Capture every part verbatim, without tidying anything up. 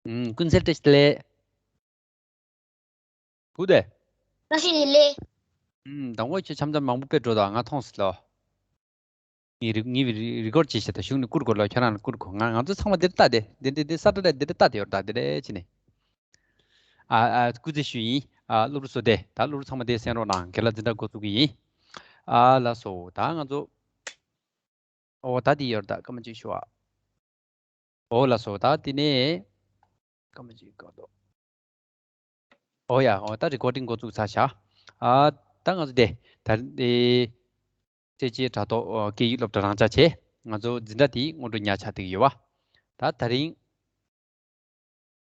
ཨུམ། ཀུན་གསལ་བཀྲ་ཤིས་བདེ་ལེགས། གུ་དེ། བཀྲ་ཤིས་བདེ་ལེགས། ཨུམ། དང་པོ་ཁྱོད་འཆམ་འཆམ་མང་པོ་དཔེ་འགྲོ་དང་ང་མཐོང་སྲིད་ལོ། ངས་རི་ངས་རི་རི་ཀོར་བྱས་ཤག་ད་གཞུག་ནས་བསྐུར་དགོས་ལོ། ཁྱོད་རང་ལ་བསྐུར་དགོས། ང་ང་ཚོ་ཚང་མ་འདིར་ལྟ་དེ་འདི་འདི་འདི་ས་ཁྲ་ལ་འདིར་ལྟ་དེ་ཡོད་ད་འདི་རེད་ཅི་ནས། ཨ་ཨ་སྐུ་རྩེད་ཞུས་ཡིན། ཨ་སློབ་ཕྲུག་ཚོ་དེ་ད་སློབ་ཕྲུག་ཚང་མ་དེ་གསན་རོགས་གནང་། རྒན་ལགས་འཛིན་གྲྭ་འགོ་བཙུགས་ཀྱི་ཡིན། ཨ་ལགས་སོ། ད་ང་ཚོ། ཨོ་ད་འདི་ཡོད་ད་སྐར་མ་གཅིག་ཞུ་ཨ། ཨོ་ལགས་སོ། ད་དེ་ནས་སྐར་མ་གཅིག་ག་དོ། ཨོ་ཡ། ཨོ་ད་རི་ཀོར་ཌིང་འགོ་བཙུགས་ཚར་ཤག་ཨ་ད་ང་ཚོ་དེ་ད་དེ་རྩེད་ཆས་དྲ་ཐོག་ཨོ་སྐད་ཡིག་སློབ་གྲྭ་རང་འཇགས་བྱས། ང་ཚོ་འཛིན་གྲྭ་དེའི་སྔོན་འགྲོ་ཉག་ཆགས་བསྡད་ཀྱི་ཡོད་པ། ད་ད་རིང་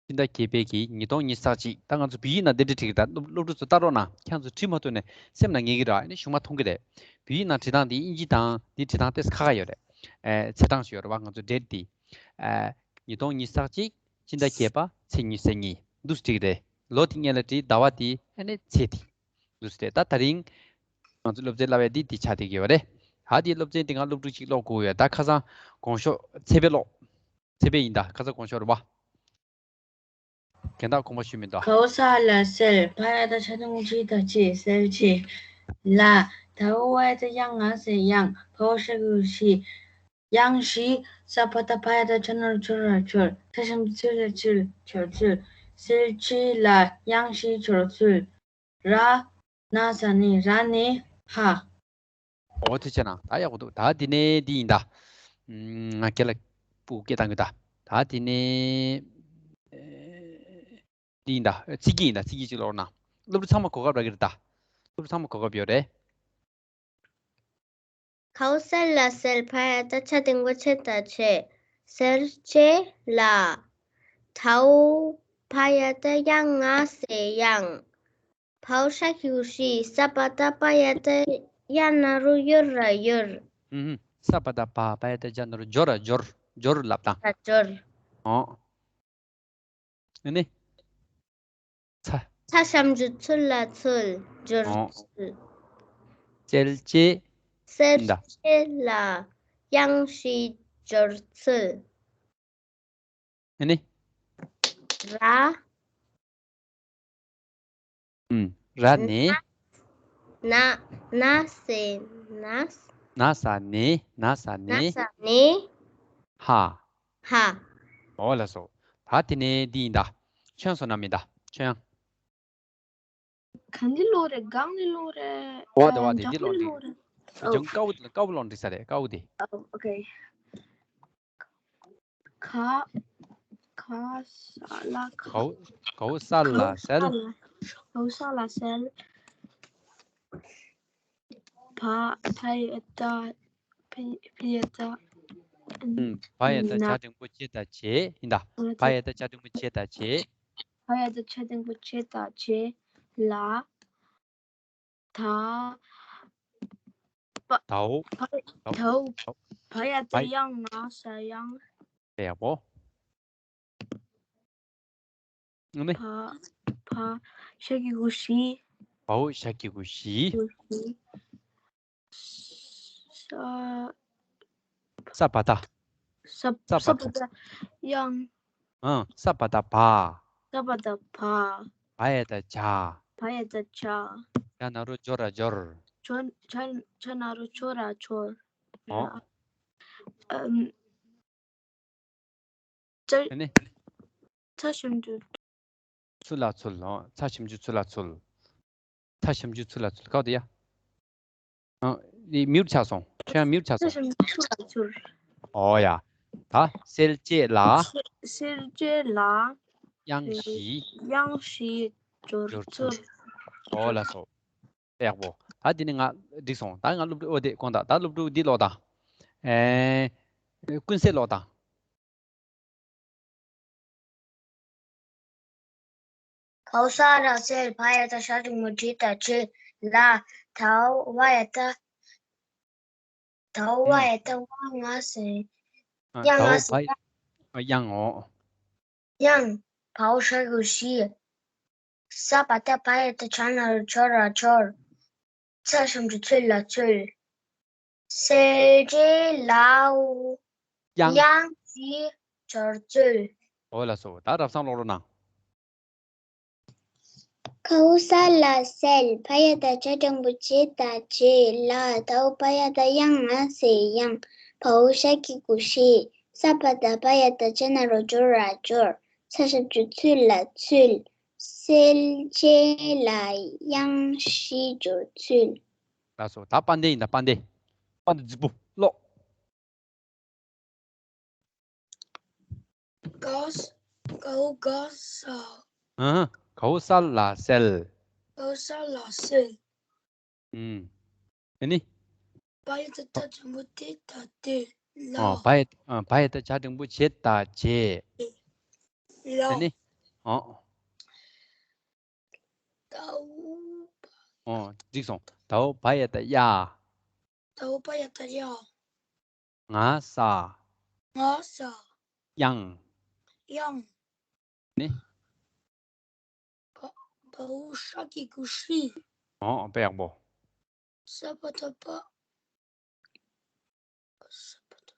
སྤྱི་ཟླ་བརྒྱད་པའི་གི་ཉིས་སྟོང་ཉི་ཤུ་རྩ་གཅིག་ད་ང་ཚོ་བོད་ཡིག་ནང་འདི་འདྲ་བྲིས་ཀྱི་ད་སློབ་སློབ་ཕྲུག་ཚོ་ལྟ་རོགས་གནང་། ཁྱེད་ཚོ་བྲིས་མ་ཐུབ་ནས་སེམས་ནང་ངེས་ཀྱི་རེད། ཨ་ནི་གཞུག་མ་མཐོང་གི་རེད། བོད་ཡིག་ནང་བྲིས་སྟངས་འདི་དབྱིན་ཇི་དང་འདི་བྲིས་སྟངས་ཏོག་ཙམ་ཁག་ཁག་ཡོད་རེད། ཨེ་ཚེས་གྲངས་ཤིག་ཡོད་རེད་པ། ང་ཚོ་ཌེ་ཊི་འདི། ཨེ་ཉིས་སྟོང་ཉི་ཤུ་རྩ་གཅིག་སྤྱི་ཟླ་བརྒྱད་པ་ཚེས་ཉི་ཤུ་རྩ་གཉིས་འདུག་སེ་བྲིས་ཀྱི་རེད། ལོ་དེ་སྔོན་ལ་བྲིས། ཟླ་བ་དེ་ཨ་ནི་ཚེས་དེ་འདུག་སེ་རེད། ད་ད་རིང་ང་ཚོ་སློབ་ཚན་བསླབ་ཡ་འདི་འདི་ཆགས་བསྡད་ཀྱི་ཡོད་རེད། ད་དེའི་སློབ་ཚན་འདི་ང་སློབ་ཕྲུག་ཅིག་ཀློག་དགོས་ཡོད། ད་ཁ་སང་གོང་ཤོག་ཚེ་འཕེལ་ཀློག་ཚེ་འཕེལ་ཡིན་ད། ཁ་སང་གོང་ཤོག་རེད་པ། རྒན་བདག་དགོངས་པ་ཞུས་མི་འདུག་གའུ་ས་ལ་གསལ། བ་ཡ་བཏགས་བྱ་འགྲེང་བུ་བྱི་ད་བྱེད། གསལ་བྱེད་ལ། ད་འོ་བ་ཡ་བཏགས་དབྱ་ང་ས་དབྱངས། བའོ་ཞ་གི་གུ་བཞི། དབྱངས་བཞི། ས་པ་བཏགས་བ་ཡ་བཏགས་བྱ་ན་རོ་བྱོ་ར་བྱོར། ཚ་ཞབས་ཀྱུ་ཚུ་ལ་ཚུལ། བྱོར་ཚུལ། གསལ་བྱེད་ལ། དབྱངས་བཞི་བྱོར་ཚུལ། ར། ན་ས་ནི། ར་ནི་ཧ། འོ་ཐུགས་རྗེ་གནང་། ད་ཡག་པོ་འདུག་ད་འདི་ནས་འདི་ཡིན་ད། ང་སྐད་ལ་སྤུ་གུ་སྐད་བཏང་གི་ད། ད་འདི་ནས་འདི་ཡིན་ད། ཚིག་གི་ཡིན་ད། ཚིག་གི་ཅིག་ཀློག་གནང་། སློབ་ཕྲུག་ཚང་མ་གོ་སྐབས་རག་གི་རེད་ད། སློབ་ཕྲུག་ཚང་མ་གོ་སྐབས་ཡོད་རེད། གའུ་ས་ལ་གསལ། བ་ཡ་བཏགས་བྱ་འགྲེང་བུ་བྱེ་ད་བྱེད། གསལ་བྱེད་ལ། དའོ་བ་ཡ་བཏགས་དབྱ་ང་ས་དབྱངས། བའོ་ཞ་གི་གུ་བཞི། ས་པ་བཏགས་བ་ཡ་བཏགས་ཡ་ན་རོ་ཡོ་ར་ཡོར། ཧུམ་ཧུམ། ས་པ་བཏགས་བ། བ་ཡ་བཏགས་བྱ་ན་རོ་བྱོ་ར་བྱོར། བྱོར་ལབ་དང་། ད་བྱོར། ཨོ། ཨ་ནི། ཚ། ཚ་ཞབས་ཀྱུ་ཚུ་ལ་ཚུལ། བྱོར་ཨོ། ཚུལ། གསལ་བྱེད། གསལ་ཡིན་ད། བྱེད་ལ། དབྱངས་བཞི་བྱོར་ཚུལ། ཨ་ནི། ར། ཨུམ། ར་ནི། ན། ན་ས་ན། ན་ས་ནི། ན་ས་ན་ནི། ས་ནི། ཧ། ཧ། འོ་ལགས་སོ། ད་དེ་ནས་འདི་ཡིན་ད། ཁྱོད་བསོད་ནམས་ཡིན་ད། ཁྱོད་ཡང་། གང་འདི་ཀློག་རེད། གང་འདི་ཀློག་རེད། འོ་དེ་བ་དེ་འདི་ཀློག་འདི། ཀློག་རེད། ཨོ། ལྗང་དཀར་པོ་དཀར་པོ་ཀློག་འགྲིག་ས་རེད། དཀར་པོ་དེ། ཨོ་ཨོ་ཁེ། ག། ག་ས་ལ་ག། གའུ་གའུ་ས་ལ་གའུ་ས་གསལ། ལ་གའུ་ས་ལ་གསལ། བ་བ་ཡ་བཏགས་བ་བ་ཡ་བཏགས། ཨུམ། བ་ཡ་བཏགས་ན། བྱ་འགྲེང་བུ་བྱེ་ད་བྱེད། ཡིན་ད། བ་ཡ་བཏགས་བྱ་འགྲེང་བུ་བྱེ་ད་བྱེད། བ་ཡ་བཏགས་བྱ་འགྲེང་བུ་བྱེ་ད་བྱེད། ལ། ད། བ། དའོ། བ། དའོ། དའོ། བ་ཡ་བཏགས་བ་ཡ་ང་ས་དབྱངས། ཡག་པོ། ཨ་ནི། བ། བ། ཞ་གི་གུ་བཞི། བའོ་ཞ་གི་གུ་བཞི། གུ་བཞི། ས། ས་པ་བཏགས། ས། ས་པ་བཏགས། ས་པ་བཏགས་དབྱངས། ཨང་། ས་པ་བཏགས་བ། ས་པ་བཏགས་བ། བ་ཡ་བཏགས་བྱ། བ་ཡ་བཏགས་བྱ། བྱ་ན་རོ་བྱོ་ར་བྱོར། བྱ། བྱ་ན་རོ་བྱོ་ར་བྱོར། ཨོ། ཨམ། ཚ། ཨ་ནི། ཚ་ཞབས་ཀྱུ། ཚུ་ལ་ཚུལ། ཨོ། ཚ་ཞབས་ཀྱུ་ཚུ་ལ་ཚུལ། ཚ་ཞབས་ཀྱུ་ཚུ་ལ་ཚུལ། ག་བ་དེ་ཡ། ཨ། འདི་མིའུཊ་ཆགས་སོང་། ཁྱོད་ཡང་མིའུཊ་ཆགས་སོང་། ཚ་ཞབས་ཀྱུ་ཚུ་ལ་ཚུལ། ཨོ་ཡ། ད་གསལ་བྱེད་ལ། གསལ་བྱེད་ལ། དབྱངས་བཞི། དབྱངས་བཞི་སྦྱོར་སྦྱོར་ཚུལ། ཚུལ། ཨོ་ལགས་སོ། ཡག་པོ། ད་འདི་ནི་ང་འགྲིག་སོང་། ད་ང་སློབ་ཕྲུག་ཨོ་དེ་དགོངས་དག་ད་སློབ་ཕྲུག་འདི་ཀློག་དང་། ཨེ། ཀུན་གསལ་ཀློག་དང་། གའུ་ས་ལ་གསལ། བ་ཡ་བཏགས་བྱ་འགྲེང་བུ་བྱེ་ད་བྱེད། ལ། དའོ་བ་ཡ་བཏགས། དའོ་བ་ཡ་བཏགས་དབྱ་ང་ས། ཨ། དབྱ་ང་ས། དའོ་བ་ཡ། ཨ། དབྱངས། ཨོ། དབྱངས། བའོ་ཞ་གི་གུ་བཞི། ས་པ་བཏགས་བ་ཡ་བཏགས་བྱ་ན་རོ་བྱོ་ར་བྱོར། ཚ་ཞབས་ཀྱུ་ཚུ་ལ་ཚུལ། གསལ་བྱེད་ལའོ། དབྱངས། དབྱངས་བཞི་སྦྱོར་ཚུལ། འོ་ལགས་སོ། ད་རབ་གསང་ཀློག་རོགས་གནང་། གའོ་ས་ལ་སེལ། བ་ཡ་བཏགས་བྱ་འགྲེང་བུ་བྱེ་ད་བྱེད། ལ། དའོ་བ་ཡ་བཏགས་དབྱ་ང་སའི་དབྱངས། བའོ་ཞ་གི་གུ་བཞེས། ས་བ་བཏགས་སྦ་ཡ་བཏགས་སྦྱ་ན་རོ་སྦྱོ་ར་སྦྱོར། ཚ་ཞབས་ཀྱུ་ཚུ་ལ་ཚུལ། སེལ་བྱེད་ལ་དབྱངས་བཞི་སྦྱོར་ཚུལ། ལགས་སོ། ད་དཔལ་ལྡན་ཡིན་ད། དཔལ་ལྡན། དཔལ་ལྡན་རྫིག་པོ་ཀློག། གའོ་ས། གའོ་ག་ས། ཨ། གའོ་ས་ལ་སེལ། གའོ་ས་ལ་སེལ། ཨུམ། ཨ་ནི། བ་ཡ་བཏགས་བྱ་འགྲེང་བུ་བྱེ་ད་བྱེད། ལ། ཨ། བ་ཡ། ཨ། བ་ཡ་བཏགས་བྱ་འགྲེང་བུ་བྱེ་ད་བྱེད། ལ། ཨ་ནི། ཨོ། དའོ། ཨོ། འགྲིག་སོང་། དའོ་བ་ཡ་བཏགས་དབྱ། དའོ་བ་ཡ་བཏགས་དབྱ། ང་ས། ང་ས། དབྱངས། དབྱངས། ནི། བ། བའོ་ཞ་གི་གུ་བཞེས། ཨོ། དཔེ་ཡག་པོ། ས་བ་བཏགས་སྦ། ས་བ་བཏགས་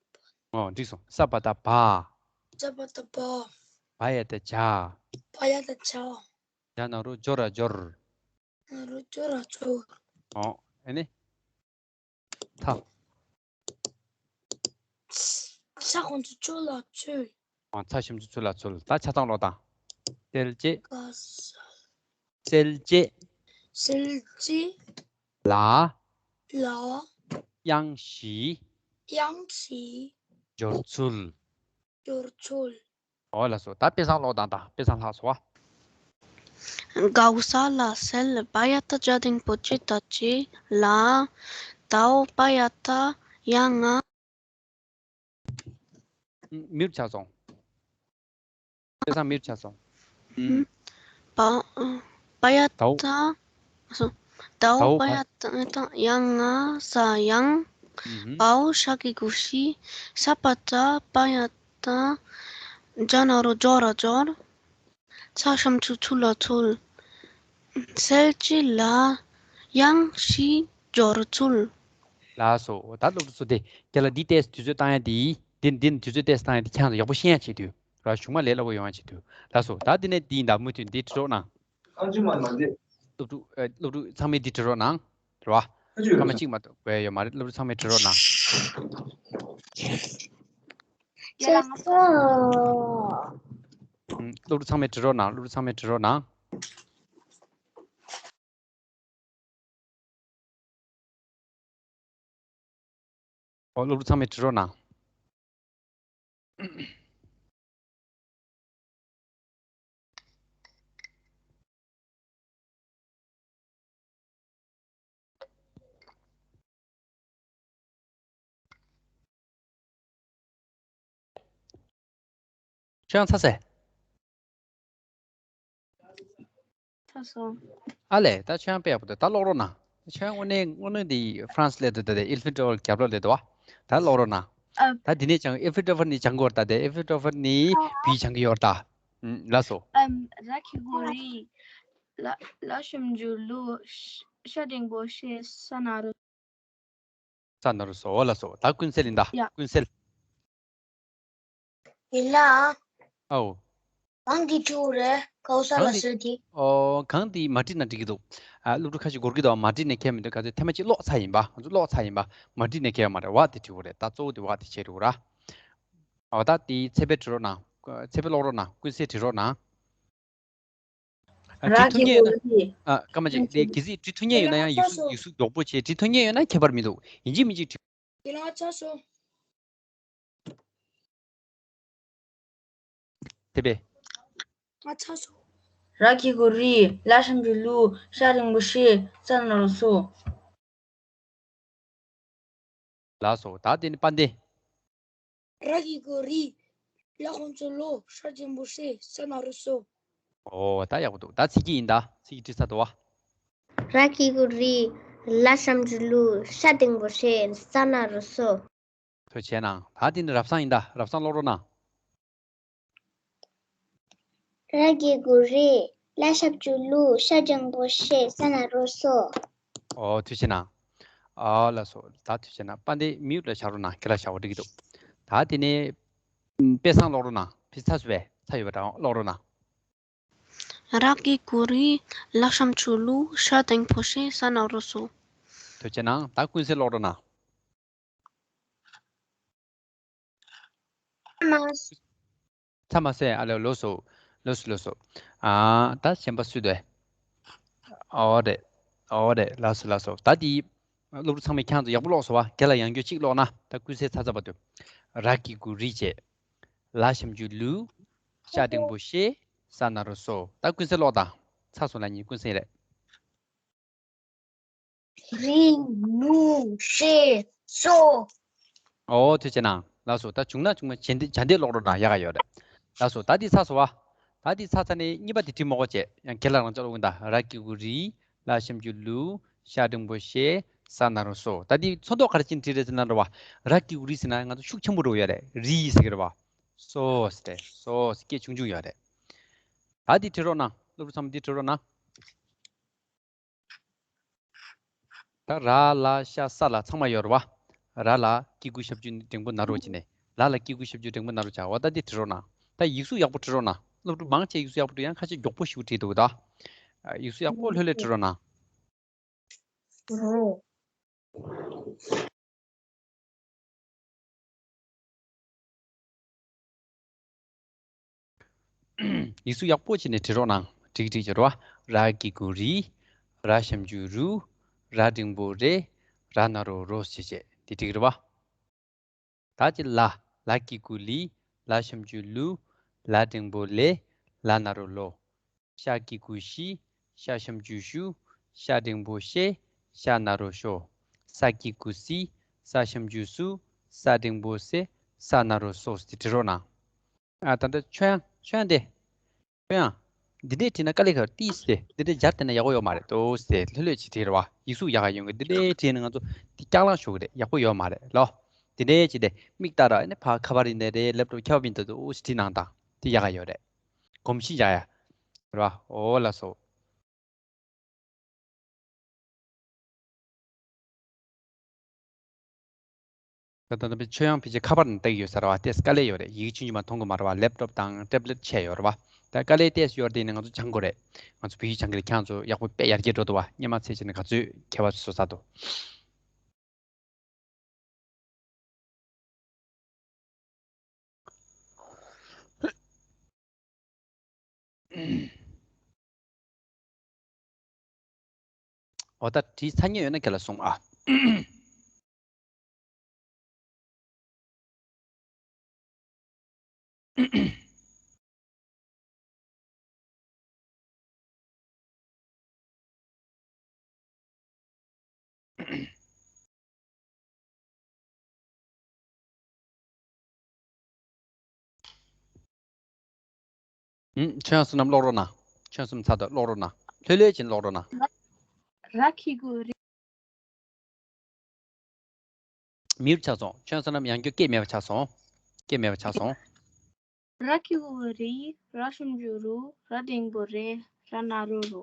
སྦ། ཨོ། འགྲིག་སོང་། ས་བ་བཏགས་སྦ། ས་བ་བཏགས་སྦ། བ་ཡ་བཏགས་བྱ། བ་ཡ་བཏགས་བྱ། བྱ་ན་རོ་སྦྱོ་ར་སྦྱོར། ན་རོ་སྦྱོ་ར་སྦྱོར། ཨོ། ཨ་ནི། ཚ། ཚ་ཞབས་ཀྱུ་ཚུ་ལ་ཚུལ། ཨ། ཚ་ཞབས་ཀྱུ་ཚུ་ལ་ཚུལ། ད་ཆ་ཚང་ཀློག་དང་། སེལ་བྱེད། ག་ས། སེལ་བྱེད། སེལ་བྱེད། ལ། ལ། དབྱངས་བཞི། དབྱངས་བཞི། སྦྱོར་ཚུལ། སྦྱོར་ཚུལ། འོ་ལགས་སོ། ད་དཔེ་བཟང་ཀློག་དང་། ད་དཔེ་བཟང་ལྷག་སོང་བ། གའོ་ས་ལ་སེལ། བ་ཡ་བཏགས་བྱ་འགྲེང་བུ་བྱེ་ད་བྱེད། ལ། དའོ་བ་ཡ་བཏགས་དབྱ་ང་། མིའུཊ་ཆགས་སོང་། དཔེ་བཟང་མིའུཊ་ཆགས་སོང་། ཨུམ། བ། བ་ཡ་བཏགས། དའོ། སོ། དའོ་བ་ཡ་བཏགས་དབྱ་ང་ས་དབྱངས། ཨུམ། བའོ་ཞ་གི་གུ་བཞེས། ས་བ་བཏགས་སྦ་ཡ་བཏགས་སྦྱ་ན་རོ་སྦྱོ་ར་སྦྱོར། ཚ་ཞབས་ཀྱུ་ཚུ་ལ་ཚུལ། སེལ་བྱེད་ལ་དབྱངས་བཞི་སྦྱོར་ཚུལ། ལགས་སོ། ད་སློབ་ཕྲུག་ཚོ་དེ་རྒན་ལགས་འདི་ཏོག་ཙམ་དུས་ཚོད་བཏང་ཡ་དེ། འདི་འདི་ནི་དུས་ཚོད་ཏོག་ཙམ་བཏང་ཡ་དེ་ཁྱེད་རང་ཚོ་ཡག་པོ་ཤེས་ཡ་ཆེད་དུ་ར། གཞུག་མ་ལས་སླ་པོ་ཡོང་ཡ་ཆེད་དུ། ལགས་སོ། ད་འདི་ནས་འདི་ཡིན་ད། མུ་མཐུད་འདི་བྲིས་རོགས་གནང་། སློབ་ཕྲུག་ཨ། སློབ་ཕྲུག་ཚང་མས་འདི་བྲིས་རོགས་གནང་། རེད་བ། སྐར་མ་གཅིག་མ་གཏོགས་དགོས་ཡ་ཡོད་མ་རེད། སློབ་ཕྲུག་ཚང་མས་བྲིས་རོགས་གནང་། ཡ་ལ་ང་ཚོ། ཨུམ། སློབ་ཕྲུག་ཚང་མས་བྲིས་རོགས་གནང་། སློབ་ཕྲུག་ཚང་མས་བྲིས་རོགས་གནང་། ཨོ། སློབ་ཕྲུག་ཚང་མས་བྲིས་རོགས་གནང་། ཁྱོད་རང་ཚར་ཟེར། ཚར་སོང་། ཨ་ལས། ད་ཁྱོད་རང་དཔེ་ཡག་པོ་འདུག་ད་ཀློག་རོགས་གནང་། ཁྱོད་རང་དངོས་གནས་དངོས་གནས་འདི་ཧྥ་རན་སི་སླེབས་འདུག་ད་དེ་ཨི་ཕི་ཊོ་ཝེལ་རྒྱབ་ལོགས་སླེབས་འདུག་བ། ད་ཀློག་རོགས་གནང་། ཨ། ད་འདི་ནས་ཀྱང་ཨི་ཕི་ཊོ་ཝེལ་ནས་སྦྱང་དགོས་རེད། ད་དེ་ཨི་ཕི་ཊོ་ཝེལ་ནས་བི་སྦྱང་གི་ཡོད་རེད་ད། ཨུམ། ལགས་སོ། ཨམ། ར་གི་གུ་རི། ལ། ལ་ཞབས་ཀྱུ་ལུ། ཤ་འགྲེང་བུ་ཤེ། ས་ན་རོ། ས་ན་རོ་སོ། འོ་ལགས་སོ། ད་ཀུན་གསལ་ཡིན་ད། ཡ། ཀུན་གསལ། ཡིན་ལ། ཨའོ། གང་གིས་བྲིས་པ་རེད། གའོ་ས་ལ་སེལ་དེ། ཨོ། གང་དེ་མ་བྲིས་ན་འགྲིག་གི་འདུག་ཨ། སློབ་ཕྲུག་ཁ་ཤས་སྒོར་གི་འདུག་མ་བྲིས་ནས་ཁྱེར་མི་འདུག་ག་ཚོད་ཐེངས་མ་གཅིག་ཀློག་ཚར་ཡིན་པ། ང་ཚོ་ཀློག་ཚར་ཡིན་པ། མ་བྲིས་ནས་ཁྱེར་ཡོད་མ་རེད། བ་དེ་བྲིས་པ་རེད། ད་གཙོ་བོ་དེ་བ་དེ་བྱས་འགྲོ་ར། ཨོ། ད་དེ་ཚེ་འཕེལ་བྲིས་རོགས་གནང་། ཚེ་འཕེལ་ཀློག་རོགས་གནང་། ཀུན་གསལ་བྲིས་རོགས་གནང་། ཨ། བྲིས་ཐུབ་མཁན་ཡོད་ན། ཨ། སྐར་མ་གཅིག་དེ་གལ་སྲིད་བྲིས་ཐུབ་མཁན་ཡོད་ན་ཡང་ཡིག་གཟུགས་ཡིག་གཟུགས་མགྱོགས་པོ་བྱས། བྲིས་ཐུབ་མཁན་ཡོད་ན་ཁྱད་པར་མི་འདུག་ཡིན་གཅིག་མིན་གཅིག་བྲིས། དེ་ལ་ཚར་སོང་། དེ་བས། ང་ཚར་སོང་། ར་གི་གུ་རི། ལ་ཞབས་ཀྱུ་ལུ། ཤ་འགྲེང་བུ་ཤེ། ས་ན་རོ་སོ། ལགས་སོ། ད་དེ་ནི་དཔལ་ལྡན། ར་གི་གུ་རི། ལ་ཞབས་ཀྱུ་ལོ། ཤ་འགྲེང་བུ་ཤེ། ས་ན་རོ་སོ། ཨོ། ད་ཡག་པོ་འདུག་ད་ཚིག་གི་ཡིན་ད། ཚིག་གི་བྲིས་ཚར་འདུག་བ། ར་གི་གུ་རི། ལ་ཞབས་ཀྱུ་ལུ། ཤ་འགྲེང་བུ་ཤེ། ས་ན་རོ་སོ། ཐུགས་རྗེ་གནང་། ད་དེ་ནི་རབ་གསང་ཡིན་ད། རབ་གསང་ཀློག་རོགས་གནང་། ར་གི་གུ་རི། ལ་ཞབས་ཀྱུ་ལུ། ཤ་འགྲེང་བུ་ཤེ། ས་ན་རོ་སོ། ཨོ། ཐུགས་རྗེ་གནང་། ཨ་ལགས་སོ། ད་ཐུགས་རྗེ་གནང་། དཔལ་ལྡན་མིའུཊ་ལ་བཞག་རོགས་གནང་། ཁྱེད་ལ་བཞག་པ་འགྲིག་གི་འདུག་ད་དེ་ནས་དཔེ་བཟང་ཀློག་རོགས་གནང་། དཔེ་ཚར་སོང་བས། མཐའ་ཡོད་པ་འདྲ་ཀློག་རོགས་གནང་། ར་གི་གུ་རི། ལ་ཞབས་ཀྱུ་ལུ། ཤ་འགྲེང་བུ་ཤེ། ས་ན་རོ་སོ། ཐུགས་རྗེ་གནང་། ད་ཀུན་གསལ་ཀློག་རོགས་གནང་། མ། ཚ་མ་ཟེར། ཨ་ལོ་ལོ་སོ། ལོ་སོ་ལོ་སོ། ཨ་ད་གཞན་པ་སུ་དེ། ཨོ་རེད། ཨོ་རེད། ལགས་སོ་ལགས་སོ། ད་དེ་སློབ་ཕྲུག་ཚང་མས་ཁྱེད་ཚོ་ཡག་པོ་ཀློག་སོང་བ། རྒན་ལགས་ཡང་བསྐྱར་གཅིག་ཀློག་ན། ད་ཀུན་གསལ་ཚར་ཚར་བ་དུ། ར་གི་གུ་རི་བྱས། ལ་ཞབས་ཀྱུ་ལུ། ཤ་འགྲེང་བུ་ཤེ། ས་ན་རོ་སོ། ད་ཀུན་གསལ་ཀློག་དང་། ཚར་སོང་། ལ་གཉིས་ཀུན་གསལ་རེད། རི་ལུ་ཤེ་སོ། ཨོ་ཐུགས་རྗེ་གནང་། ལགས་སོ། ད་བྱུང་ན་བྱུང་ན་བྱས་འདི་བྱས་འདི་ཀློག་རོགས་གནང་། ཡག་ག་ཡོད་རེད། ལགས་སོ། ད་འདི་ཚར་སོང་བ། ད་འདི་ཚར་ཚར་ནས་གཉིས་པ་དེ་བྲིས་མ་དགོས་བྱས། ཡང་རྒན་ལགས་རང་ཅག་ཀློག་གི་ཡིན་ད། ར་གི་གུ་རི། ལ་ཞབས་ཀྱུ་ལུ། ཤ་འགྲེང་བུ་ཤེ། ས་ན་རོ་སོ། ད་འདི་ཚོན་མདོག་ག་རེ་བྱས་ནས་བྲིས་རེད་ཟེར་ན་རེད་བ། ར་གི་གུ་རི་ཟེར་ན་ང་ཚོ་ཤུགས་ཆེན་པོ་འགྲོ་ཡོད་རེད། རི་ཟེར་གི་རེད་བ། སོ་ཟེར་ཏེ། སོ་ཟེར་སྐད་ཆུང་ཆུང་ཡོད་རེད། ད་འདི་བྲིས་རོགས་གནང་། སློབ་ཕྲུག་ཚང་མ་འདི་བྲིས་རོགས་གནང་། ད་ར་ལ་ཤ་ས་ལ་ཚང་མ་ཡོད་རེད་བ། ར་ལ་གི་གུ་ཞབས་ཀྱུ་འགྲེང་བུ་ན་རོ་བྱས་ནས། ལ་ལ་གི་གུ་ཞབས་ཀྱུ་འགྲེང་བུ་ན་རོ་བྱས། འོ་ད་འདི་བྲིས་རོགས་གནང་། ད་ཡིག་གཟུགས་ཡག་པོ་བྲིས་རོགས་གནང་། སློབ་ཕྲུག་མང་ཆེ་ཡིག་གཟུགས་ཡག་པོ་བྲིས། ཡང་ཁ་ཤས་མགྱོགས་པོ་ཞིག་བྲིས་འདུག་ད། ཡིག་གཟུགས་ཡག་པོ་ལྷོད་ལྷོད་བྲིས་རོགས་གནང་། རོ། ཡིག་གཟུགས་ཡག་པོ་བྱས་ནས་བྲིས་རོགས་གནང་། འགྲིག་འགྲིག་བྱེད་རོགས། ར་གི་གུ་རི། ར་ཞབས་ཀྱུ་རུ། ར་འགྲེང་བུ་རེ། ར་ན་རོ་རོ་ཞེས་བྱས། དེ་འགྲིག་རེད་བ། ད་ཅི་ལ། ལ་གི་གུ་ལི། ལ་ཞབས་ཀྱུ་ལུ། ལ་འགྲེང་བུ་ལེ། ལ་ན་རོ་ལོ། ཤ་གི་གུ་ཤི། ཤ་ཞབས་ཀྱུ་ཤུ། ཤ་འགྲེང་བུ་ཤེ། ཤ་ན་རོ་ཤོ། ས་གི་གུ་སི། ས་ཞབས་ཀྱུ་སུ། ས་འགྲེང་བུ་སེ། ས་ན་རོ་སོ། དེ་བྲིས་རོགས་གནང་། ཨ་ད་ལྟ་ཆོས་དབྱངས། ཆོས་དབྱངས་དེ། ཆོས་དབྱངས། འདི་འདྲས་བྲིས་ན་དཀའ་ལས་ཁག་ཏིས་ཏེ། འདི་འདྲས་སྦྱར་བསྡད་ན་ཡག་པོ་ཡོད་མ་རེད། ཏོས་ཏེ་ལྷོད་ལྷོད་ཅིག་བྲིས་རེད་བ། ཡིག་གཟུགས་ཡག་ག་ཡོང་གི། འདི་འདྲས་བྲིས་ན་ང་ཚོ་འདི་སྐྱག་ལང་ཤོར་གི་རེད། ཡག་པོ་ཡོད་མ་རེད་ལོ། འདི་འདྲས་བྱས་ཏེ་མིག་ལྟ་ར། ཨ་ནི་ཕར་ཁ་པར་ཡིན་ནའི་རེད། ལེབ་ཊོབ་ཁྱབ་ཡིན་ད་དུ་ཨུ་ཞིག་བྲིས་གནང་དང་། འདི་ཡག་ག་ཡོད་རེད། གོམས་གཤིས་ཡག་ཡ་རེད་བ། འོ་ལགས་སོ། ད་ལྟ་ནི་ཆོས་དབྱངས་ཕལ་ཆེར་ཁ་པར་ནང་བལྟས་ཡོད་ས་རེད་བ། ཏོག་ཙམ་དཀའ་ལས་ཡོད་རེད། ཡི་གེ་ཆུང་ཆུང་མ་མཐོང་གི་མ་རེད་བ། ལེབ་ཊོབ་དང་ཊེབ་ལེཊ་ཆད་ཡོད་རེད་བ། ད་དཀའ་ལས་ཏོག་ཙམ་ཡོད་རེད། དེ་ནི་ང་ཚོ་སྦྱང་དགོས་རེད། ང་ཚོ་བོད་ཡིག་སྦྱང་གི་རེད། ཁྱེད་ཚོ་ཡག་པོ་དཔེ་ཡར་རྒྱས་འགྲོ་འདུག་བ། སྔོན་མ་ཚེ་ཕྱི་ནས་ག་ཚོད་ཁྱད་པར་བཟོ་ས་འདུག་འོ་ད་བྲིས་ཚར་མཁན་ཡོད་ན་རྒན་ལགས་གསུང་ཨ། ཨུམ། ཁྱེད་རང་བསོད་ནམས་ཀློག་རོགས་གནང་། ཁྱེད་རང་བསོད་ནམས་ཚར་དུས་ཀློག་རོགས་གནང་། ལྷོད་ལྷོད་བྱས་ནས་ཀློག་རོགས་གནང་། ར་གི་གུ་རི། མྱུར་ཆགས་སོང་། ཁྱེད་རང་བསོད་ནམས་ཡང་བསྐྱར་སྐད་མེད་པ་ཆགས་སོང་། སྐད་མེད་པ་ཆགས་སོང་། ར་གི་གུ་རི། ར་ཞབས་ཀྱུ་རུ། ར་འགྲེང་བུ་རེ། ར་ན་རོ་རོ།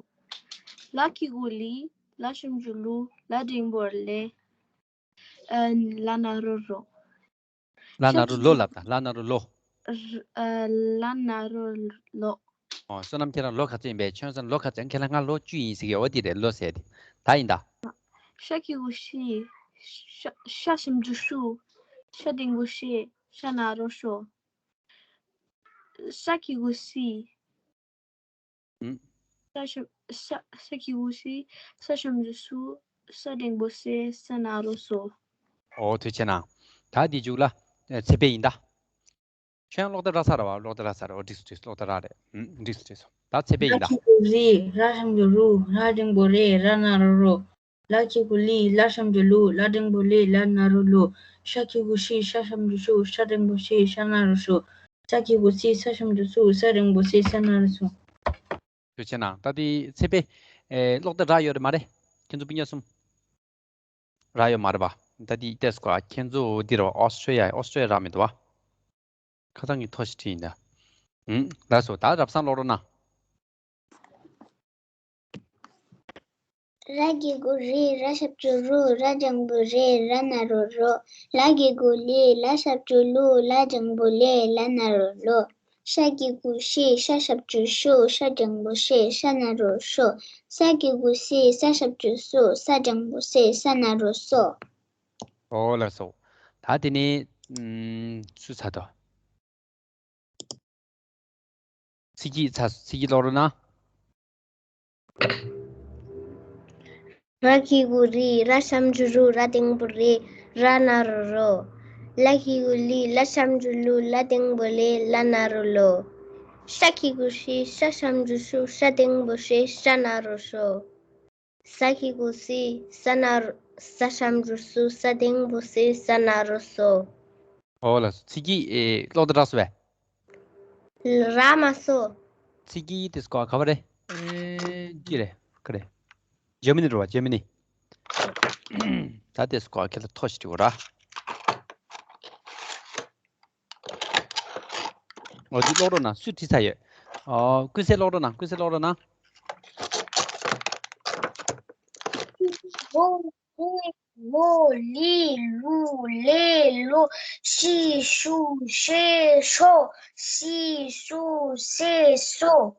ལ་གི་གུ་ལི། ལ་ཞབས་ཀྱུ་ལུ། ལ་འགྲེང་བུ་ལེ། ཨ། ལ་ན་རོ་རོ། ལ་ན་རོ་ལོ་ལབ་དང་། ལ་ན་རོ་ལོ། ཨ། ལ་ན་རོ་ལོ། ཨོ། བསོད་ནམས་ཁྱེད་རང་ལོ་ག་ཚོད་ཡིན་པས། ཁྱོད་ཚོ་ལོ་ག་ཚོད། ཁྱེད་ལ་ང་ལོ་བཅུ་ཡིན་ཟེར་གི། འོ་དེ་རེད། ལོ་ཟེར་དེ། ད་ཡིན་ད། ཤ་གི་གུ་ཤི། ཤ་ཤ་ཞབས་ཀྱུ་ཤུ། ཤ་འགྲེང་བུ་ཤེ། ཤ་ན་རོ་ཤོ། ཤ་གི་གུ་སི། ཨུམ། ཤ་ཞབས་ཤ་ཤ་གི་གུ་སི། ཤ་ཞབས་ཀྱུ་ཤུ། ཤ་འགྲེང་བུ་ཤེ། ཤ་ན་རོ་ཤོ། ཨོ་ཐུགས་རྗེ་གནང་། ད་འདི་མཇུག་ལ་ཚེ་འཕེལ་ཡིན་ད། ཁྱོད་ཀློག་དེབ་རག་ཚར་རེད་བ། ཀློག་དེབ་རག་ཚར་རེད། འོ་འགྲིག་སོང་འགྲིག་སོང་། ཀློག་དེབ་རག་རེད། ཨུམ། འགྲིག་སོང་འགྲིག་སོང་། ད་ཚེ་འཕེལ་ཡིན་ད། ར་གི་གུ་རི། ར་ཞབས་ཀྱུ་རུ། ར་འགྲེང་བུ་རེ། ར་ན་རོ་རོ། ལ་གི་གུ་ལི། ལ་ཞབས་ཀྱུ་ལུ། ལ་འགྲེང་བུ་ལེ། ལ་ན་རོ་ལོ། ཤ་གི་གུ་ཤི། ཤ་ཞབས་ཀྱུ་ཤུ། ཤ་འགྲེང་བུ་ཤེ། ཤ་ན་རོ་ཤོ། ས་གི་གུ་སི། ས་ཞབས་ཀྱུ་སུ། ས་འགྲེང་བུ་སེ། ས་ན་རོ་སོ། ཐུགས་རྗེ་གནང་། ད་དེ་ཚེ་འཕེལ། ཨེ། ཀློག་དེབ་རག་ཡོད་རེད་མ་རེད། ཁྱེད་ཚོ་སྤུན་ཀྱག་གསུམ། རག་ཡོད་མ་རེད་པ། ད་དེ་ལྟས་སོ། ཁྱེད་ཚོ་འདི་རེད་པ། ཨོ་སི་ཊྲེ་ལི་ཡ། ཨོ་སི་ཊྲེ་ལི་ཡ་རག་མི་འདུག་པ། ཁ་སང་གི་ཐོ་ཞིག་བྲིས་ཡིན་ད། ཨུམ། ལགས་སོ། ད་རབ་གསལ་ཀློག་རོགས་གནང་། ར་གི་གུ་རི། ར་ཞབས་ཀྱུ་རུ། ར་འགྲེང་བུ་རེ། ར་ན་རོ་རོ། ལ་གི་གུ་ལི། ལ་ཞབས་ཀྱུ་ལུ། ལ་འགྲེང་བུ་ལེ། ལ་ན་རོ་ལོ། ཤ་གི་གུ་ཤི། ཤ་ཞབས་ཀྱུ་ཤུ། ཤ་འགྲེང་བུ་ཤེ། ཤ་ན་རོ་ཤོ། ས་གི་གུ་སི། ས་ཞབས་ཀྱུ་སུ། ས་འགྲེང་བུ་སེ། ས་ན་རོ་སོ། ཨོ་ལགས་སོ། ད་དེ་ནས་ཨམ། སུ་ཚར་དོ། ཚིག་གི་ཚ་ཚིག་གི་ཀློག་རོགས་གནང་། ར་གི་གུ་རི། ར་ཞབས་ཀྱུ་རུ། ར་འགྲེང་བུ་རེ། ར་ན་རོ་རོ། ལ་གི་གུ་ལི། ལ་ཞབས་ཀྱུ་ལུ། ལ་འགྲེང་བུ་ལེ། ལ་ན་རོ་ལོ། ཤ་གི་གུ་ཤི། ཤ་ཞབས་ཀྱུ་ཤུ། ཤ་འགྲེང་བུ་ཤེ། ཤ་ན་རོ་ཤོ། ས་གི་གུ་སི། ས་ན་རོ། ས་ཞབས་ཀྱུ་སུ། ས་འགྲེང་བུ་སེ། ས་ན་རོ་སོ། ཨོ་ལགས་སོ། ཚིག་གི་ཨེ་ཀློག་དེ་རག་སོང་བས། རག་མ་སོང་། ཚིག་གི་དེ་སྐོར་ག་བ་རེད། ཨེ་ཅི་རེད། ག་རེད། འཇར་མ་ནི་རེད་བ། འཇར་མ་ནི། ད་དེ་སྐོར་ཁྱེད་ལ་ཐོ་ཞིག་སྤྲད་དགོས་ར། འོ་འདི་ཀློག་རོགས་གནང་། སུས་བྲིས་ཚར་ཡོད། ཨོ་ཀུན་གསལ་ཀློག་རོགས་གནང་། ཀུན་གསལ་ཀློག་རོགས་གནང་། ལོ་ལི་ལོ་ལི་ལུ་ལེ་ལོ། ཤི་ཤུ་ཤེ་ཤོ། སི་སུ་སེ་སོ།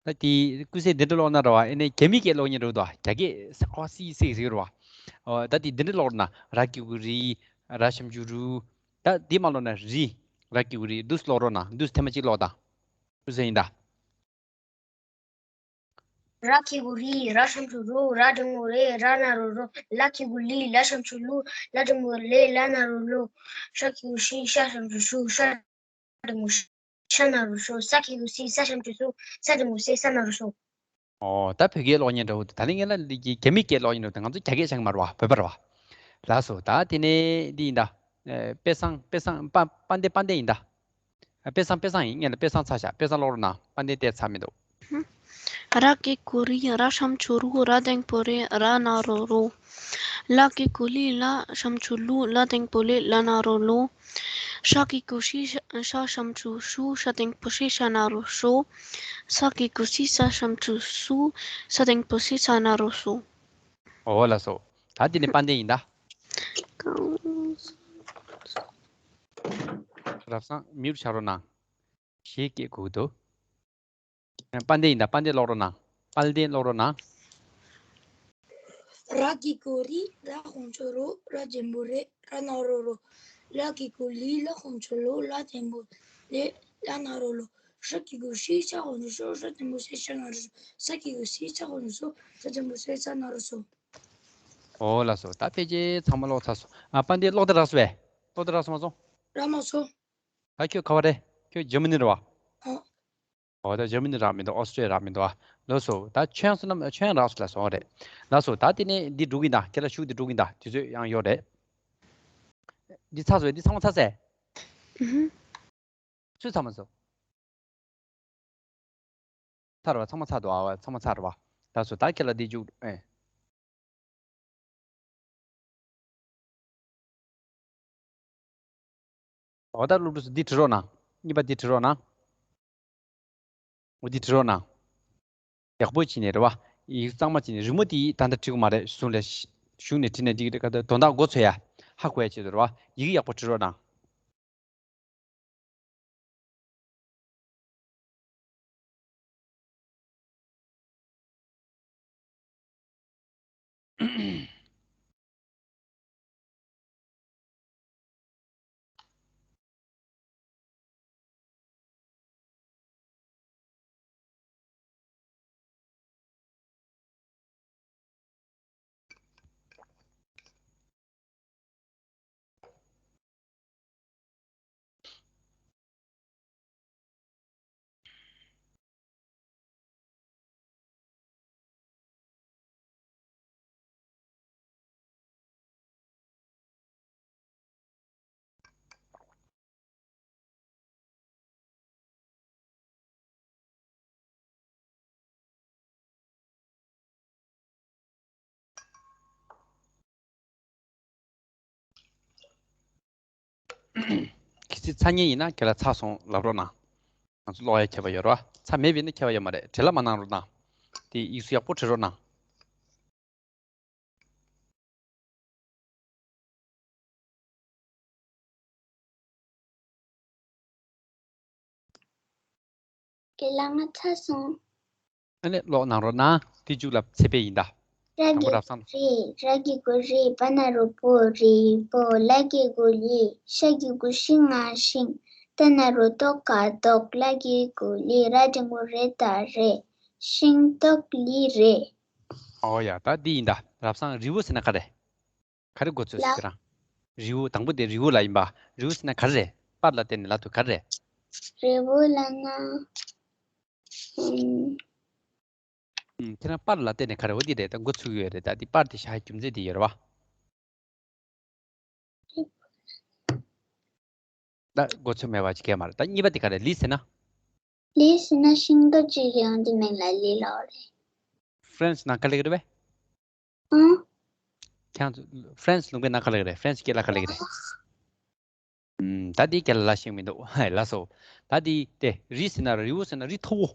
ད་དེ་ཀུན་གསལ་འདི་འདྲ་ཀློག་ན་ར་བ། ཨེ་ནས་རྒྱ་མི་སྐད་ཀློག་མཁན་འདྲ་བོ་འདུག་རྒྱ་སྐད་ཨོ་སི་སི་ཟེར་གི་རེད་བ། ཨོ་ད་དེ་འདི་འདྲ་ཀློག་རོགས་གནང་། ར་གི་གུ་རི། ར་ཞབས་ཀྱུ་རུ། ད་འདི་མ་ཀློག་ན་རི། ར་གི་གུ་རི། འདུག་སེ་ཀློག་རོགས་གནང་། འདུག་སེ་ཐེངས་མ་གཅིག་ཀློག་དང་། ཀུན་གསལ་ཡིན་ད། ར་གི་གུ་རི། ར་ཞབས་ཀྱུ་རུ། ར་འགྲེང་བུ་རེ། ར་ན་རོ་རོ། ལ་གི་གུ་ལི། ལ་ཞབས་ཀྱུ་ལུ། ལ་འགྲེང་བུ་ལེ། ལ་ན་རོ་ལོ། ཤ་གི་གུ་ཤི། ཤ་ཞབས་ཀྱུ་ཤུ། ཤ་འགྲེང་བུ་ཤ། ཤ་ན་རོ་ཤོ། ས་གི་གུ་སི། ས་ཞབས་ཀྱུ་སུ། ས་འགྲེང་བུ་སེ། ས་ན་རོ་སོ། ཨོ་ད་བོད་སྐད་ཀློག་མཁན་འདྲ་བོ་འདུག་ད་ནི་ངས་ལ་འདི་གི་རྒྱ་མི་སྐད་ཀློག་མཁན་འདྲ་བོ་འདུག་ང་ཚོ་རྒྱ་སྐད་ཆགས་ཀྱི་མ་རེད་བ། བོད་པ་རེད་བ། ལགས་སོ། ད་དེ་ནས་འདི་ཡིན་ད། ཨེ་དཔེ་བཟང་། དཔེ་བཟང་། དཔ་དཔལ་ལྡན། དཔལ་ལྡན་ཡིན་ད། ཨ་དཔེ་བཟང་། དཔེ་བཟང་ཡིན། ངས་ལ་དཔེ་བཟང་ཚར་བཞག་དཔེ་བཟང་ཀློག་རོགས་གནང་། དཔལ་ལྡན་དེ་ཚར་མི་འདུག་ར་གི་གུ་རི། ར་ཞབས་ཀྱུ་རུ། ར་འགྲེང་བུ་རེ། ར་ན་རོ་རོ། ལ་གི་གུ་ལི། ལ་ཞབས་ཀྱུ་ལུ། ལ་འགྲེང་བུ་ལེ། ལ་ན་རོ་ལོ། ཤ་གི་གུ་ཤི། ཤ་ཤ་ཞབས་ཀྱུ་ཤུ། ཤ་འགྲེང་བུ་ཤེ། ཤ་ན་རོ་ཤོ། ས་གི་གུ་སི། ས་ཞབས་ཀྱུ་སུ། ས་འགྲེང་བུ་སེ། ས་ན་རོ་སོ། ཨོ་ལགས་སོ། ད་དེ་ནས་དཔལ་ལྡན་ཡིན་ད། རབ་བཟང་མིའུར་ཆགས་རོགས་གནང་། ཞེས་སྐད་གོ་གི་འདུག་དཔལ་ལྡན་ཡིན་ད། དཔལ་ལྡན་ཀློག་རོགས་གནང་། དཔལ་ལྡན་ཀློག་རོགས་གནང་། ར་གི་གུ་རི། ར་ཞབས་ཀྱུ་རུ། ར་འགྲེང་བུ་རེ། ར་ན་རོ་རོ། ལ་གི་གུ་ལི། ལ་ཞབས་ཀྱུ་ལུ། ལ་འགྲེང་བུ་ལེ། ལ་ན་རོ་ལོ། ཤ་གི་གུ་ཤི། ཤ་ཞབས་ཀྱུ་ཤུ། ཤ་འགྲེང་བུ་ཤེ། ཤ་ན་རོ་ཤོ། ས་གི་གུ་སི། ས་ཞབས་ཀྱུ་སུ། ས་འགྲེང་བུ་སེ། ས་ན་རོ་སོ། ཨོ་ལགས་སོ། ད་ཕལ་ཆེར་ཚང་མ་ཀློག་ཚར་སོང་། ཨ་དཔལ་ལྡན་ཀློག་དེ་རག་སོང་བས། ཀློག་དེ་རག་སོང་མ་སོང་། རག་མ་སོང་། ད་ཁྱོད་ག་བ་རེད། ཁྱོད་འཇར་མ་ནི་རེད་བ། ཨ། ཨོ་ད་འཇར་མ་ནི་རག་མི་འདུག་ཨོ་སི་ཀྲི་ལི་ཡ་རག་མི་འདུག་ཨ་ལགས་སོ། ད་ཁྱོད་ཚོ་རྣམས་ཁྱོད་རག་སོང་ལགས་སོ། ཨོ་རེད། ལགས་སོ། ད་དེ་ནས་འདི་འགྲོ་གི་ཡིན་ད། ཁྱེད་ལ་ཤུགས་དེ་འགྲོ་གི་ཡིན་ད། དུས་ཚོད་ཡང་ཡོད་རེད། འདི་ཚར་སོང་། འདི་ཚང་མ་ཚར་སོང་། ཨུ་ཧུ། སུས་ཚར་མ་སོང་། ཚར་བ། ཚང་མ་ཚར་འདུག་ཨ་བ། ཚང་མ་ཚར་བ། ད་སོ་ད་ཁྱེད་ལ་འདི་འཇུག་ཨེ། འོ་ད་སློབ་ཕྲུག་ཚོ་འདི་བྲིས་རོགས་གནང་། གཉིས་པ་འདི་བྲིས་རོགས་གནང་། འོ་འདི་བྲིས་རོགས་གནང་། ཡག་པོ་བྱས་ནས་རེད་བ། ཡིག་གཙང་མ་བྱས་ནས། རི་མོ་དེ་ད་ལྟ་བྲིས་གི་མ་རེད། གཞུག་ལ་གཞུག་ནས་བྲིས་ན་འགྲིག་གི་རེད། ག་ད་དོན་དག་མགོ་ཚོས་ཡ། ཧ་གོ་ཡ་ཆེད་དུ་རེད་བ། ཡི་གེ་ཡག་པོ་བྲིས་རོགས་གནང་། གལ་སྲིད་ཚར་མཁན་ཡིན་ན་ཁྱེད་ལ་ཚར་སོང་ལབ་རོགས་གནང་། ང་ཚོ་ཀློག་ཡ་ཁྱད་པར་ཡོད་རེད་བ། ཚར་མེད་པ་ཡིན་ན་ཁྱད་པར་ཡོད་མ་རེད། བྲེལ་བ་མ་གནང་རོགས་གནང་། དེ་ཡིག་གཟུགས་ཡག་པོ་བྲིས་རོགས་གནང་། རྒན་ལགས་ང་ཚར་སོང་། ཨ་ནི་ཀློག་གནང་རོགས་གནང་། དེ་མཇུག་ལ་ཚེ་འཕེལ་ཡིན་ད། ར་དང་པོ་གི་རབ་གུ་གསལ། རི། ར་གི་གུ་རི། བ་ན་རོ་བོ། རི་བོ། ལ་གི་གུ་ལི། ཤ་གི་གུ་ཤི་ང་ཤིང་། ཏ་ན་རོ་ཏོ་ག་ཏོག་ལ་གི་གུ་ལི། ར་འགྲེང་བུ་རེ་ད་རེད། ཤིང་ཏོག་ལི་རེད། ཨོ་ཡ། ད་འདི་ཡིན་ད། རབ་བཟང་། རི་བོ་ཟེར་ན་ག་རེ། ག་རེ་འགོ་ཚུགས་ལ། ཟེར་རང་། རི་བོ། དང་པོ་དེ་རི་བོ་ལ་ཡིན་པ། རི་བོ་ཟེར་ན་ག་རེ་རེད། པར་ལ་བལྟས་ནས་ལབ་ཐུབ། ག་རེ་རེད། རི་བོ་ལབ་ན། ཨུམ། ཨུམ། ཁྱེད་རང་པར་ལ་བལྟས་ནས་ག་རེ། འོ་འདི་རེད། ད་འགོ་ཚུགས་ཡོད་རེད། ད་འདི་པར་དེ་བཞག་རྒྱུ་མཚན་དེ་ཡོད་རེད་བ། ད་འགོ་ཚུགས་མེད་པ་ཅིག་གས་མ་རེད། ད་གཉིས་པ་དེ་ག་རེ། ལི་ཟེར་ན། ལི་ཟེར་ན་ཤིང་ཏོག་ཅིག་ཡོང་དུས་མིང་ལ་ལི་ལབ་རེད། ཧྥ་རན་སི་ནང་ག་ལབ་ཀྱི་རེད་པས། ཨང་། ཁྱེད་ཚོ་ཧྥ་རན་སི་ལུང་པའི་ནང་ག་ལབ་ཀྱི་རེད། ཧྥ་རན་སི་སྐད་ལ་ག་ལབ་ཀྱི་རེད། ཨུམ། ད་འདི་རྒན་ལགས་ལ་ཤེས་མི་འདུག་ཧེ། ལགས་སོ། ད་འདི་དེ་རི་ཟེར་ན་རི་བོ་ཟེར་ན་རི་མཐོ་བོ།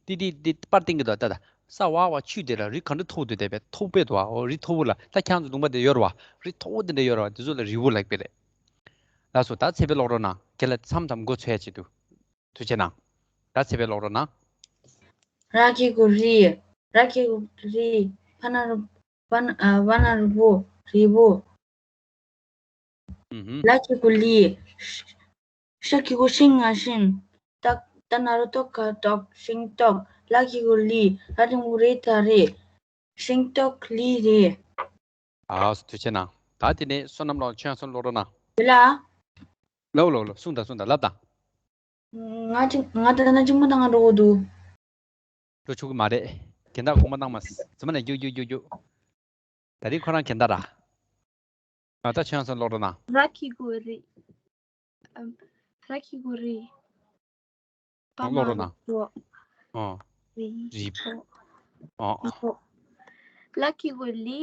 འདི་འདི་འདི་པར་སྟེང་གི་འདུག་ད་ད་ས་བ་བ་ཆུ་དེ་ལ་རི་ག་འདྲ་མཐོ་བོ་དེ་དེ་བས་མཐོ་པོ་འདུག་ཨོ་རི་མཐོ་བོ་ལ། ད་ཁྱེད་ཚོ་ལུང་པ་དེ་ཡོད་རེད་བ། རི་མཐོ་བོ་དེ་འདྲ་ཡོད་རེད་བ། དེ་ཚོ་ལ་རི་བོ་ལབ་པ་རེད། ལགས་སོ། ད་ཚེ་འཕེལ་ཀློག་རོགས་གནང་། རྒན་ལགས་མཚམས་མཚམས་འགོ་ཚུགས་ཡ་ཆེད་དུ། ཐུགས་རྗེ་གནང་། ད་ཚེ་འཕེལ་ཀློག་རོགས་གནང་། ར་གི་གུ་རི། ར་གི་གུ་རི། བ་ན་རོ། བ་ན་ཨ། བ་ན་རོ་བོ། རི་བོ། ཨུ་ཧུམ། ལ་གི་གུ་ལི། ཤ་གི་གུ་ཤིང་ང་ཤིང་། ཏ་ཏ་ན་རོ་ཏོ་ག་ཏོག་ཤིང་ཏོག་ལ་གི་གུ་ལི། ར་འགྲེང་བུ་རེ་ད་རེད། ཤིང་ཏོག་ལི་རེད། ཨ་སོ། ཐུགས་རྗེ་གནང་། ད་དེ་ནས་བསོད་ནམས་ལགས། ཁྱོད་ཡང་སོ་ནམ་ཀློག་རོགས་གནང་། དེ་ལ། ལོ་ལོ་ལོ། གསུངས་དང་གསུངས་དང་། ལབ་དང་། ང་ཅི། ང་ད་ན་ཅི་མོ་དང་ང་འགྲོ་གོ་འདུག་འགྲོ་ཆོག་གི་མ་རེད། རྒན་བདག་གོང་མ་གནང་མ། རྫུན་མ་ནས་རྒྱུག་རྒྱུག་རྒྱུག་རྒྱུག་ད་རེས་ཁོ་རང་རྒན་བདག་ར། ང་ད་ཁྱོད་ཡང་སོ་ཀློག་རོགས་གནང་། ར་གི་གུ་རི། ཨམ། ར་གི་གུ་རི། བ་ན་རོ་བོ། ཀློག་རོགས་གནང་། ཨོ། རི། རི་བོ། ཨོ། རི་བོ། ལ་གི་གུ་ལི།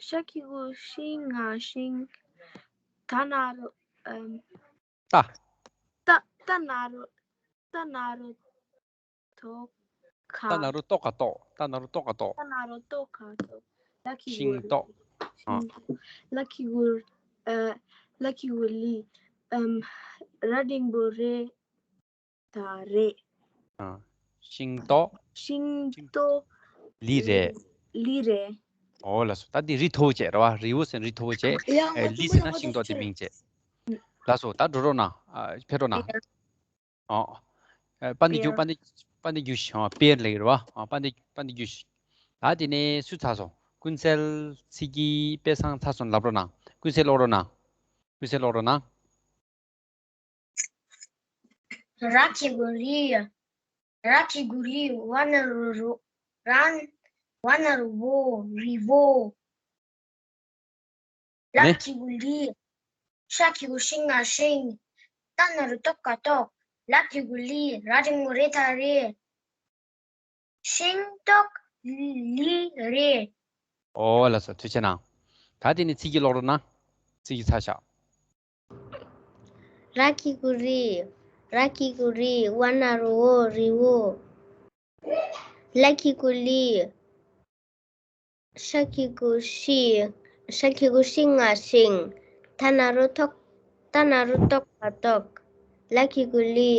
ཤ་གི་གུ་ཤིང་ང་ཤིང་། ད་ན་རོ། ཨམ། ཏ། ཏ་ཏ་ན་རོ། ཏ་ན་རོ་ཏོ་ག་ཏ་ན་རོ་ཏོ་ག་ཏོག་ཏ་ན་རོ་ཏོ་ག་ཏོག་ཏ་ན་རོ་ཏོ་ག་ཏོག་ལ་གི་གུ་ཤིང་ཏོག་ཨ། ཤིང་ཏོག་ལ་གི་གུ། ཨ། ལ་གི་གུ་ལི། ཨམ། ར་འགྲེང་བུ་རེ་ད་རེད། ཨ། ཤིང་ཏོག་ཤིང་ཏོག་ལི་རེད། ལི་རེད། ཨོ་ལགས་སོ། ད་འདི་རི་མཐོ་བོ་བྱས་རེད་བ། རི་བོ་ཟེར་ན་རི་མཐོ་བོ་བྱས། ཡང་ཨེ། ལི་ཟེར་ན་ཤིང་ཏོག་དེ་མིང་བྱས། ལགས་སོ། ད་འགྲོ་རོགས་གནང་། ཨ། ཕེབས་རོགས་གནང་། ཨོ། ཨེ། དཔལ་ལྡན་རྒྱུ། དཔལ་ལྡན། དཔལ་ལྡན་རྒྱུ་ཞིག་ཨོ། དཔལ་ལེགས་རེད་བ། ཨོ། དཔལ་ལྡན། དཔལ་ལྡན་རྒྱུ་ཞིག་ད་དེ་ནས་སུ་ཚར་སོང་། ཀུན་གསལ། ཚེ་སྐྱིད། དཔལ་བཟང་ཚར་སོང་ལབ་རོགས་གནང་། ཀུན་གསལ་ཀློག་རོགས་གནང་། ཀུན་གསལ་ཀློག་རོགས་གནང་། ར་གི་གུ་རི། ར་གི་གུ་རི། བ་ན་རོ་རོ། ར། བ་ན་རོ་བོ། རི་བོ། ལ་ནི། གི་གུ་ལི། ཤ་གི་གུ་ཤིང་ང་ཤིང་། ཏ་ན་རོ་ཏོ་ག་ཏོག་ལ་གི་གུ་ལི། ར་འགྲེང་བུ་རེ་ད་རེད། ཤིང་ཏོག་ལི་རེད། ཨོ་ལགས་སོ། ཐུགས་རྗེ་གནང་། ད་དེ་ནས་ཚེ་སྐྱིད་ཀློག་རོགས་གནང་། ཚེ་སྐྱིད་ཚར་བཞག་ར་གི་གུ་རི། ར་གི་གུ་རི། བ་ན་རོ་བོ། རི་བོ། ལ་གི་གུ་ལི། ཤ་གི་གུ་ཤི། ཤ་གི་གུ་ཤིང་ང་ཤིང་། ཏ་ན་རོ་ཏོག་ཏ་ན་རོ་ཏོ་ག་ཏོག་ལ་གི་གུ་ལི།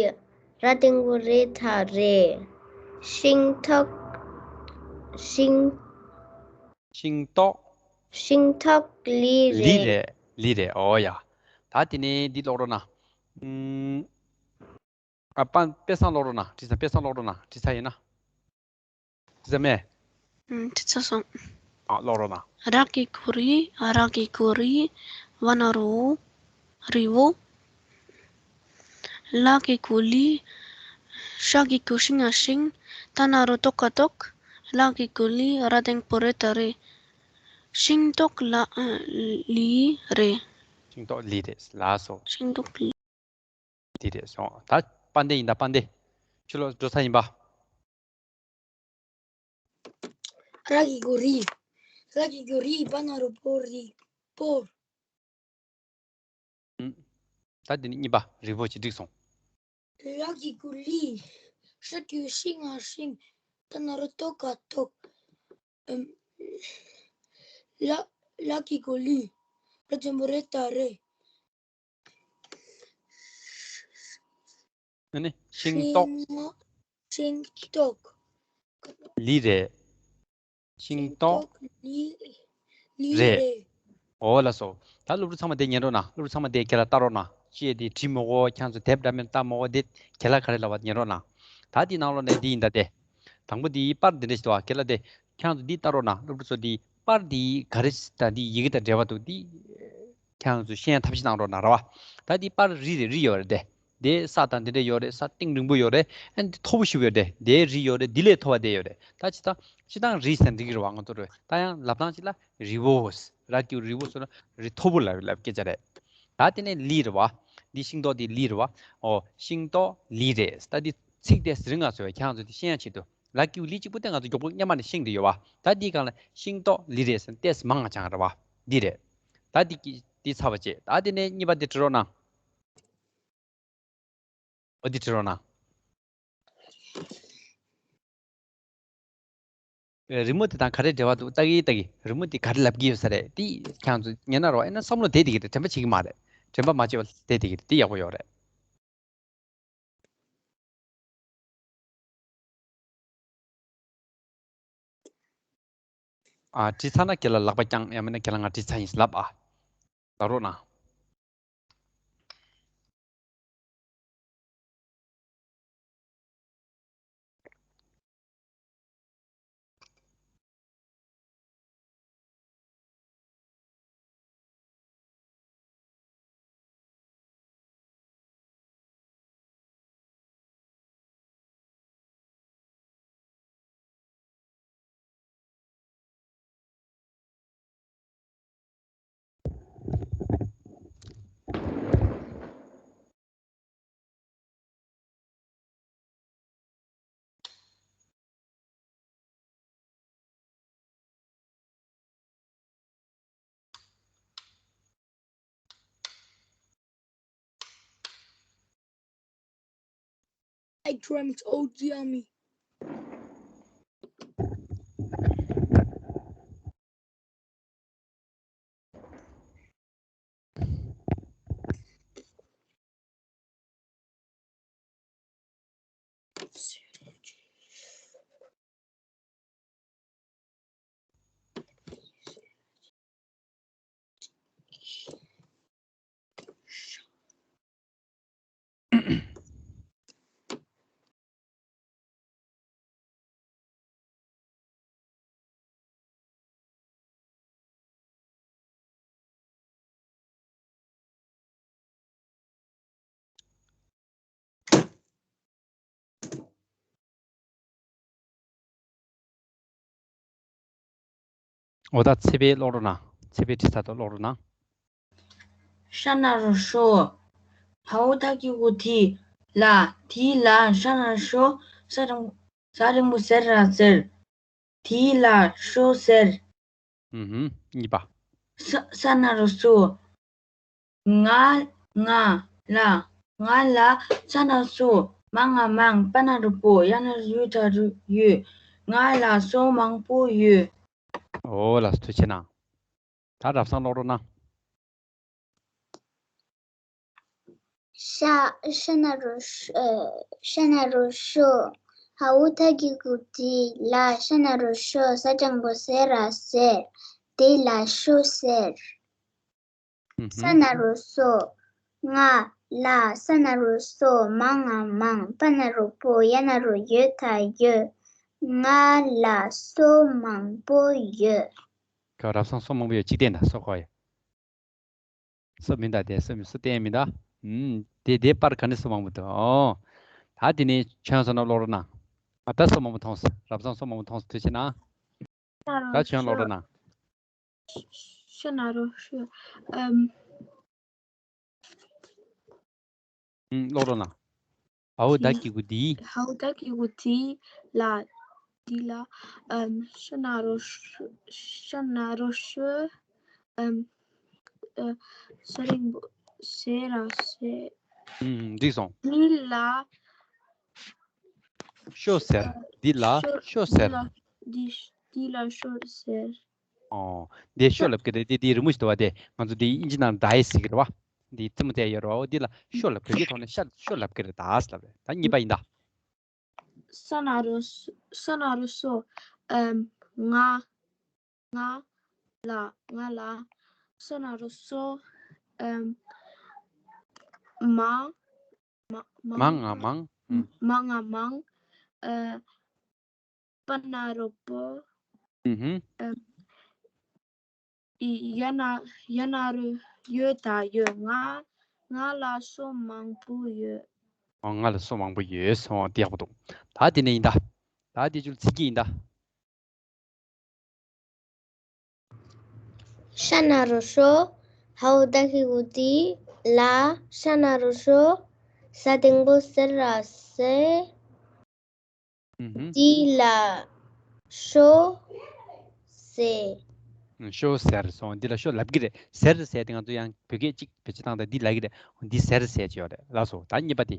ར་འགྲེང་བུ་རེ་ད་རེད། ཤིང་ཏོག་ཤིང་། ཤིང་ཏོག་ཤིང་ཏོག་ལི་རེད། ལི་རེད། ལི་རེད། ཨོ་ཡ། ད་དེ་ནས་འདི་ཀློག་རོགས་གནང་། ཨུམ། ཨ། དཔལ། དཔལ་བཟང་ཀློག་རོགས་གནང་། བྲིས་ཚར། དཔལ་བཟང་ཀློག་རོགས་གནང་། བྲིས་ཚར་ཡིན་ན། བྲིས་ཚར་མེད། ཨུམ། བྲིས་ཚར་སོང་། ཨ། ཀློག་རོགས་གནང་། ར་གི་གུ་རི། ར་གི་གུ་རི། བ་ན་རོ། རི་བོ། ལ་གི་གུ་ལི། ཤ་གི་གུ་ཤིང་ང་ཤིང་། ཏ་ན་རོ་ཏོ་ག་ཏོག་ལ་གི་གུ་ལི། ར་འགྲེང་བུ་རེ་ད་རེད། ཤིང་ཏོག་ལ། ལི་རེད། ཤིང་ཏོག་ལི་རེད། ལགས་སོ། ཤིང་ཏོག་ལི། དེ་རེད་སོང་། ད་དཔལ་ལྡན་ཡིན་ད། དཔལ་ལྡན། ཁྱོད་ལོ་འགྲོ་ས་ཡིན་པ། ར་གི་གུ་རི། ར་གི་གུ་རི། བ་ན་རོ་བོ། རི་བོ། ཨུམ། ད་དེ་ནི་གཉིས་པ། རི་བོ་ཅིག་འགྲིག་སོང་། ལ་གི་གུ་ལི། ཤ་གི་གུ་ཤིང་ང་ཤིང་། ཏ་ན་རོ་ཏོ་ག་ཏོག་ཨུམ། ལ། ལ་གི་གུ་ལི། ར་འགྲེང་བུ་རེ་ད་རེད། ཨ་ནི་ཤིང་ཏོག་ཤིང་ཏོག་ལི་རེད། ཤིང་ཏོག་ལི་ལི་རེད། རེད། འོ་ལགས་སོ། ད་སློབ་ཕྲུག་ཚང་མ་དེ་ཉན་རོགས་གནང་། སློབ་ཕྲུག་ཚང་མ་དེ་ཁྱེད་ལ་ལྟ་རོགས་གནང་། ཅེས་དེ་བྲིས་མོ་གོ་ཁྱེད་ཚོ་དེབ་འདྲ་མིན་ལྟ་མོ་གོ་དེ་ཁྱེད་ལ་ག་རེ་ལབ་པ་ཉན་རོགས་གནང་། ད་དེའི་ནང་ལོགས་ནས་དེ་ཡིན་ད་དེ། དང་པོ་དེའི་པར་འདི་འདྲ་ཞིག་འདུག་བ། ཁྱེད་ལ་དེ་ཁྱེད་ཚོ་འདི་ལྟ་རོགས་གནང་། སློབ་ཕྲུག་ཚོ་འདི་པར་འདི་ག་རེ་ད་འདི་ཡི་གེ་དང་འབྲེལ་བ་འདུག་འདི་ཁྱེད་ཚོ་ཤེས་ཡ་ཐབས་ཤེས་གནང་རོགས་གནང་ར་བ། ད་འདི་པར་རི་རེད། རི་ཡོད་རེད་དེ། དེ་ས་དང་དེ་འདྲ་ཡོད་རེད། ས་གཏིང་རིང་པོ་ཡོད་རེད། ཨ་ནི་མཐོ་པོ་ཞིག་ཡོད་རེད། དེ་རི་ཡོད་རེད། དེ་ལས་མཐོ་བ་དེ་ཡོད་རེད། ད་ཅི་ད་ཅི་དང་རི་ཟེར་འགྲིག་གི་རེད་བ། ང་ཚོ་རེད་ད་ཡང་ལབ་སྟངས་ཅིག་ལ་རི་བོ། ར་གི་གུ་རི་བོ་ཟེར་ན་རི་མཐོ་པོ་ལ་ལབ་སྐད་ཆ་རེད། ད་དེ་ནས་ལི་རེད་བ། འདི་ཤིང་ཏོག་འདི་ལི་རེད་བ། ཨོ་ཤིང་ཏོག་ལི་རེད། ད་འདི་ཚིག་དེ་ཟེར་ང་ཚོས་ཁྱེད་རང་ཚོ་འདི་ཤེས་ཡ་ཆེད་དུ་ར་གི་གུ་ལི་གཅིག་པུ་དེ་ང་ཚོ་མགྱོགས་པོ་སྔ་མ་ནས་ཤེས་འདི་ཡོད་བ། ད་འདི་སྒང་ལ་ཤིང་ཏོག་ལི་རེད་ཟེར་ན་ཏེས་མང་ང་ཆང་རེད་བ། འདི་རེད། ད་འདི་གི་འདི་ཚར་བ་བྱེད། ད་དེ་ནས་གཉིས་པ་འདི་འབྲི་རོགས་གནང་། འོ་འདི་བྲིས་རོགས་གནང་། ཨེ། རི་མོ་དེ་དང་ག་རེ་འབྲེལ་བ་འདུག་ལྟ་གི་ལྟ་གི། རི་མོ་དེ་ག་རེ་ལབ་ཀྱི་ཡོད་ས་རེད། དེ་ཁྱེད་ཚོ་ཉན་ན་རོགས། ཨེ་ན་བསམ་བློ་དེ་དེ་གི་རེད། དྲན་པ་བྱེད་ཀྱི་མ་རེད། དྲན་པ་མ་བྱེད་པ་དེ་དེ་གི་རེད། དེ་ཡག་པོ་ཡོད་རེད། ཨ། བྲིས་ཚར་ན་ཁྱེད་ལ་ལག་པ་བརྐྱངས། ཡང་མིན་ན་ཁྱེད་ལ་ང་བྲིས་ཚར་ཡིན་ལབ་ཨ། ལབ་རོགས་གནང་། I dreamt O G on me. འོ་ད་ཚེ་འཕེལ་ཀློག་རོགས་གནང་། ཚེ་འཕེལ་བྲིས་ཚར་དང་ཀློག་རོགས་གནང་། ཤ་ན་རོ་ཤོ། ཧའོ་ད་གི་གུ་དི་ལ། དི་ལ་ཤ་ན་རོ་ཤོ། ས་རིང་ས་རིང་པོ་ཟེར་ར་ཟེར། དི་ལ་ཤོ་ཟེར། ཨུ་ཧུམ། གཉིས་པ། ས་ས་ན་རོ་སོ། ང་ང་ལ། ང་ལ་ས་ན་སོ་མ་ང་མང་པ་ན་རོ་པོ་ཡ་ན་རོ་ཡོ་ད་རོ་ཡོད། ང་ལ་སོ་མང་པོ་ཡོད། འོ་ལགས་སོ། ཐུགས་རྗེ་གནང་། ད་རབ་བཟང་ཀློག་རོགས་གནང་། ཤ་ཤ་ན་རོ་ཤོ། ཤ་ན་རོ་ཤོ། ཧའོ་ད་གི་གུ་དི་ལ་ཤ་ན་རོ་ཤོ། ས་རིང་པོ་ཟེར་ར་ཟེར། དི་ལ་ཤོ་ཟེར། ས་ན་རོ་སོ། ང་ལ་ས་ན་རོ་སོ་མ་ང་མང་པ་ན་རོ་པོ་ཡ་ན་རོ་ཡོ་ད་ཡོད། ང་ལ་སོ་མང་པོ་ཡོད། ཁ་རབ་བཟང་སོ་མང་པོ་ཡོད། གཅིག་བསྟན་ན་སོ་ཁོ་ཡོད། སོ་མི་འདའ་དེ། སོ་མི་སོ་བསྟན་མི་འདའ། ཨུམ། དེ་དེ་པར་ག་ནས་སོ་མང་པོ་འདུག་ཨོ། ད་དེ་ནས་ཁྱོད་སོ་ན་ཀློག་རོགས་གནང་། ཨ། ད་སོ་མང་པོ་མཐོང་སོང་། རབ་བཟང་སོ་མང་པོ་མཐོང་སོང་། ཐུགས་རྗེ་གནང་། ད་ཁྱོད་ཀློག་རོགས་གནང་། ཤ་ན་རོ་ཤོ། ཨམ། ཨུམ། ཀློག་རོགས་གནང་། ཧའོ་ད་གི་གུ་དི། ཧའོ་ད་གི་གུ་དི་ལ། དི་ལ། ཨམ། ཤ་ན་རོ་ཤོ། ཤ་ན་རོ་ཤོ། ཨམ། ཨ། ས་རིང་པོ་ཟེར་ར་ཟེར། ཨུམ། འགྲིག་སོང་། དི་ལ། ཤོ་ཟེར། འདི་ལ་ཤོ་ཟེར། འདི་ལ་འདི་འདི་ལ་ཤོ་ཟེར། ཨོ། འདི་ཤོ་ལབ་ཀྱི་རེད། འདི་འདི་རི་མོ་ཞིག་འདུག་བ། དེ་ང་ཚོ་འདི་ཨིན་ཇི་ནང་ཌའི་ཟེར་གྱི་རེད་བ། འདི་རྩེད་མོ་རྩེ་ཡོད་རེད་བ། འོ་འདི་ལ་ཤོ་ལབ། བོད་སྐད་ཐོག་ནས་ཤ་ཤོ་ལབ་ཀྱི་རེད་ད་ལབ་རེད། ད་གཉིས་པ་ཡིན་ད། ས་ན་རོ་སོ། ས་ན་རོ་སོ། ཨམ། ང་། ང་ལ། ང་ལ། ས་ན་རོ་སོ། ཨམ། མ། མ། མ། མ་ང་མང་། ཨུམ། མ་ང་མང་། ཨ། པ་ན་རོ་པོ། ཨུ་ཧུམ། ཨམ། ཡ་ན། ཡ་ན་རོ་ཡོ་ད་ཡོད། ང་། ང་ལ་སོ་མང་པོ་ཡོད། ཨོ། ང་ལ་སོ་མང་པོ་ཡོད། ཨོ་དེ་ཡག་པོ་འདུག། ད་དེ་ནས་ཡིན་ད། ད་དེ་ཚོ་ཚིག་གི་ཡིན་ད། ཤ་ན་རོ་ཤོ། ཧའོ་ད་གི་གུ་ཏི་ལ་ཤ་ན་རོ་ཤོ། ས་དང་པོ་སེ་ར་སེ། ཨུ་ཧུམ། འདི་ལ་ཤོ་ཟེར། ཤོ་ཟེར་སོང་། འདི་ལ་ཤོ་ལབ་ཀྱི་རེད། ཟེར་ཟེར་དེ་ང་ཚོ་ཡང་བོད་སྐད་ཅིག་བེད་སྤྱོད་བཏང་དང་འདི་ལབ་ཀྱི་རེད། འདི་ཟེར་ཟེར་གྱི་ཡོད་རེད། ལགས་སོ། ད་གཉིས་པ་དེ།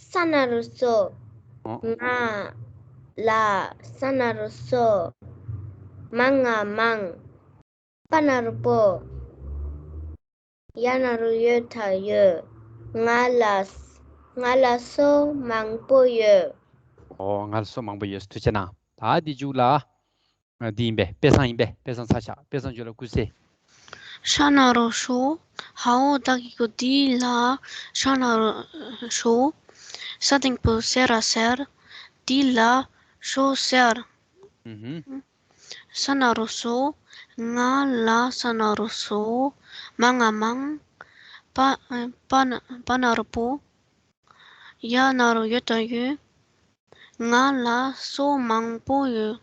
ས་ན་རོ་སོ། ཨོ། ང་ལ་ས་ན་རོ་སོ། མ་ང་མང་། པ་ན་རོ་པོ། ཡ་ན་རོ་ཡོ་ད་ཡོད། ང་ལ། ང་ལ་སོ་མང་པོ་ཡོད། ཨོ། ང་ལ་སོ་མང་པོ་ཡོད། ཐུགས་རྗེ་གནང་། ད་འདི་མཇུག་ལ། ཨ། འདི་ཡིན་པས། དཔེ་བཟང་ཡིན་པས། དཔེ་བཟང་ཚར་བཞག། དཔེ་བཟང་མཇུག་ལ་ཀུན་གསལ། ཤ་ན་རོ་ཤོ། ཧའོ་ད་གི་གུ་ཏི་ལ་ཤ་ན་རོ་ཤོ། ས་དང་པོ་སེ་ར་སེར། འདི་ལ་ཤོ་ཟེར། ཨུ་ཧུམ། ས་ན་རོ་སོ། ང་ལ་ས་ན་རོ་སོ། མ་ང་མང་། པ། པ་ན། པ་ན་རོ་པོ། ཡ་ན་རོ་ཡོ་ད་ཡོད། ང་ལ་སོ་མང་པོ་ཡོད།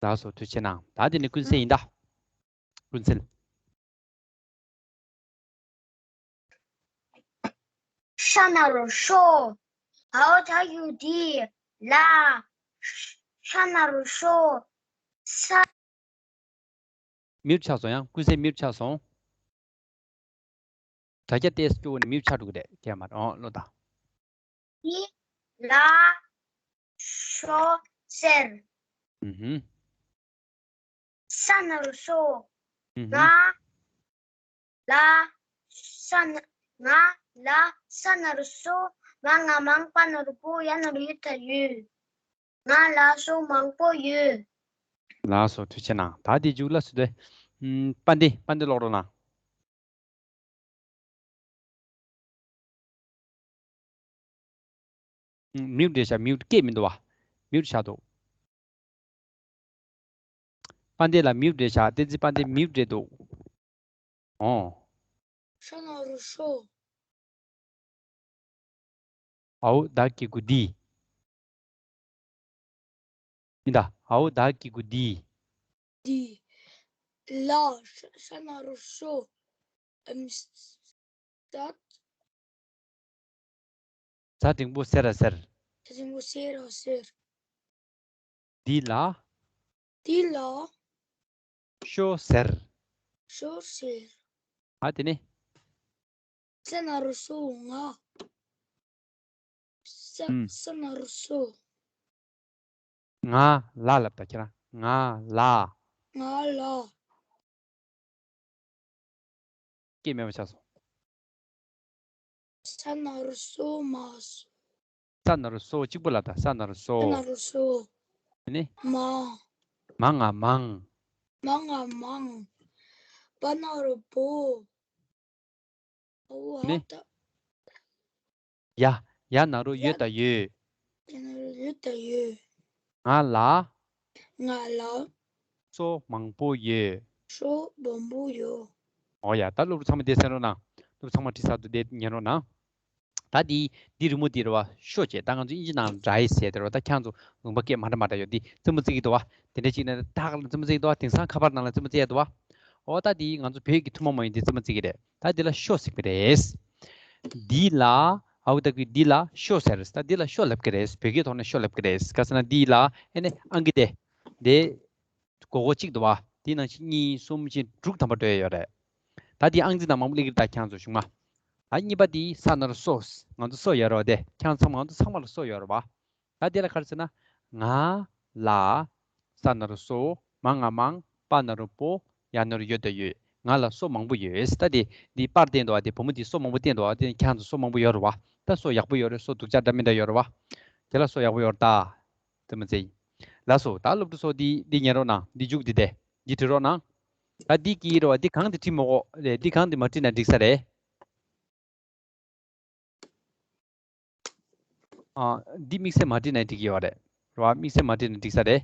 ལགས་སོ། ཐུགས་རྗེ་གནང་། ད་དེ་ནི་ཀུན་གསལ་ཡིན་ད། ཀུན་གསལ། ཤ་ན་རོ་ཤོ། ཧའོ་ད་གི་གུ་ཏི་ལ་ཤ་ན་རོ་ཤོ། ས། མིའུཊ་ཆགས་སོང་། ཡང་ཀུན་གསལ་མིའུཊ་ཆགས་སོང་། དྲ་རྒྱ་ཏོག་ཙམ་སྐྱོ་བོ་ནས་མིའུཊ་ཆགས་འགྲོ་གི་རེད། སྐད་མ་རེད། ཨོ་བློ་ཐག། འདི་ལ་ཤོ་ཟེར། ཨུ་ཧུམ། ས་ན་རོ་སོ། ཨུ་ཧུམ། ང་ལ་ས་ན། ང་ལ་ས་ན་རོ་སོ། མ་ང་མང་། པ་ན་རོ་པོ། ཡ་ན་རོ་ཡོ་ད་ཡོད། ང་ལ་སོ་མང་པོ་ཡོད། ལགས་སོ། ཐུགས་རྗེ་གནང་། ད་དེ་མཇུག་ལ་སུ་དེ། ཨུམ། དཔལ་ལྡན། དཔལ་ལྡན་ཀློག་རོགས་གནང་། ཨུམ། མིའུཊ་རེད་བཞག། མིའུཊ་སྐད་མི་འདུག་བ། མིའུཊ་བཞག་འདུག། དཔལ་ལྡན་ལ་མིའུཊ་རེད་བཞག། བསྟན་འཛིན། དཔལ་ལྡན་མིའུཊ་རེད་འདུག། ཨོ། ཤ་ན་རོ་ཤོ། ཨའོ་ད་གི་གུ་འདི། ཡིན་ད། ཨའོ་ད་གི་གུ་འདི། འདི་ལ་ཤ་ཤ་ན་རོ་ཤོ། ཨམ། ས། ས་དང་པོ་སེ་ར་སེར། ས་དང་པོ་སེ་ར་སེར། འདི་ལ། འདི་ལ། ཤོ་ཟེར། ཤོ་ཟེར། ཨ་དེ་ནི། ས་ན་རོ་སོ་ང་། ས། ཨུམ། ས་ན་རོ་སོ། ང་ལ་ལབ་ད་ཁྱེད་རང་། ང་ལ། ང་ལ། སྐད་མེད་པ་ཆགས་སོང་། ས་ན་རོ་སོ་མ་སོ། ས་ན་རོ་སོ་གཅིག་པོ་ལབ་ད། ས་ན་རོ་སོ། ས་ན་རོ་སོ། ཨ་ནི། མ། མ་ང་མང་། མ་ང་མང་། པ་ན་རོ་པོ། ཨོ་ནི། ཧ་ད། ཡ། ཡ་ན་རོ་ཡོ་ད་ཡོད། ཡ་ན་རོ་ཡོ་ད་ཡོད། ང་ལ། ང་ལ། སོ་མང་པོ་ཡོད། སོ་མང་པོ་ཡོད། ཨོ་ཡ། ད་སློབ་ཕྲུག་ཚང་མ་དེ་གསན་རོགས་གནང་། སློབ་ཕྲུག་ཚང་མ་ཁྲིད་གསར་དུ་དེ་ཉན་རོགས་གནང་། ད་འདི་འདི་རི་མོ་འདི་རེད་བ། ཤོ་བྱས། ད་ང་ཚོ་དབྱིན་ཇི་ནང་ལ་ཌ་རའི་ཟེར་དེ་རེད་བ། ད་ཁྱེད་ཚོ་ལུང་པ་སྐད་མ་འདྲ་མ་འདྲ་ཡོད། འདི་རྩེད་མོ་རྩེ་གི་འདུག་བ། དེ་འདྲ་ཅིག་ནས་ཐག་ལ་རྩེད་མོ་རྩེ་གི་འདུག་བ། དེང་སང་ཁ་པར་ནང་ལ་རྩེད་མོ་རྩེ་ཡ་འདུག་བ། ཨོ་ད་འདི་ང་ཚོ་བོད་ཀྱི་ཐུན་མོང་མ་ཡིན་འདི་རྩེད་མོ་རྩེ་གི་རེད། ད་འདི་ལ་ཤོ་ཟེར་གི་རེད། འདི་ལ། ཨའོ་ད་གི་འདི་ལ་ཤོ་ཟེར། ད་འདི་ལ་ཤོ་ལབ་གི་རེད། བོད་སྐད་ཐོག་ནས་ཤོ་ལབ་གི་རེད། ག་ཟེར་ན་འདི་ལ་ཨེ་ནས་ཨང་ཀི་དེ། དེ། སྒོར་སྒོར་གཅིག་འདུག་བ། དེའི་ནང་བཞིན་གཉིས། གསུམ། བཞི། དྲུག་ཐམ་པ་འགྲོ་ཡ་ཡོད་རེད། ད་དེའི་ཨང་རྩིས་ནང་མང་པོ་སླེབས་ཀྱི་རེད། ད་ཁྱེད་ཚོ་གཞུག་མ། ད་གཉིས་པ་དེ་ས་ན་རོ་སོ། ང་ཚོ་སོ་ཡོད་རེད་བ། དེ་ཁྱེད་ཚང་མ། ང་ཚོ་ཚང་མ་ལ་སོ་ཡོད་རེད་བ། ད་དེ་ལ་ག་རེ་ཟེར་ན། ང་ལ། ས་ན་རོ་སོ། མ་ང་མང་། པ་ན་རོ་པོ། ཡ་ན་རོ་ཡོ་ད་ཡོད། ང་ལ་སོ་མང་པོ་ཡོད། ད་དེ་འདི་པར་བསྟན་འདུག་བ། དེ་བུ་མོ་འདི་སོ་མང་པོ་བསྟན་འདུག་བ། དེ་ཁྱེད་རང་ཚོ་སོ་མང་པོ་ཡོད་རེད་བ། ད་སོ་ཡག་པོ་ཡོད་རེད། སོ་སྡུག་ཅག་འདྲ་མི་འདྲ་ཡོད་རེད་བ། དེ་ལ་སོ་ཡག་པོ་ཡོད་རེད་ད། དེ་མ་ཚད། ལགས་སོ། ད་སློབ་ཕྲུག་ཚོ་འདི་འདི་ཉན་རོགས་གནང་། འདི་མཇུག་འདི་དེ་འདི་བྲིས་རོགས་གནང་། ད་འདི་གི་རེད་བ། འདི་གང་འདི་བྲིས་མ་དགོས་རེད། འདི་གང་འདི་མ་བྲིས་ན་འགྲིག་ས་རེད། ཨ། འདི་དམིགས་བསལ་མ་བྲིས་ན་འགྲིག་གི་ཡོད་རེད། རེད་བ། དམིགས་བསལ་མ་བྲིས་ན་འགྲིག་ས་རེད།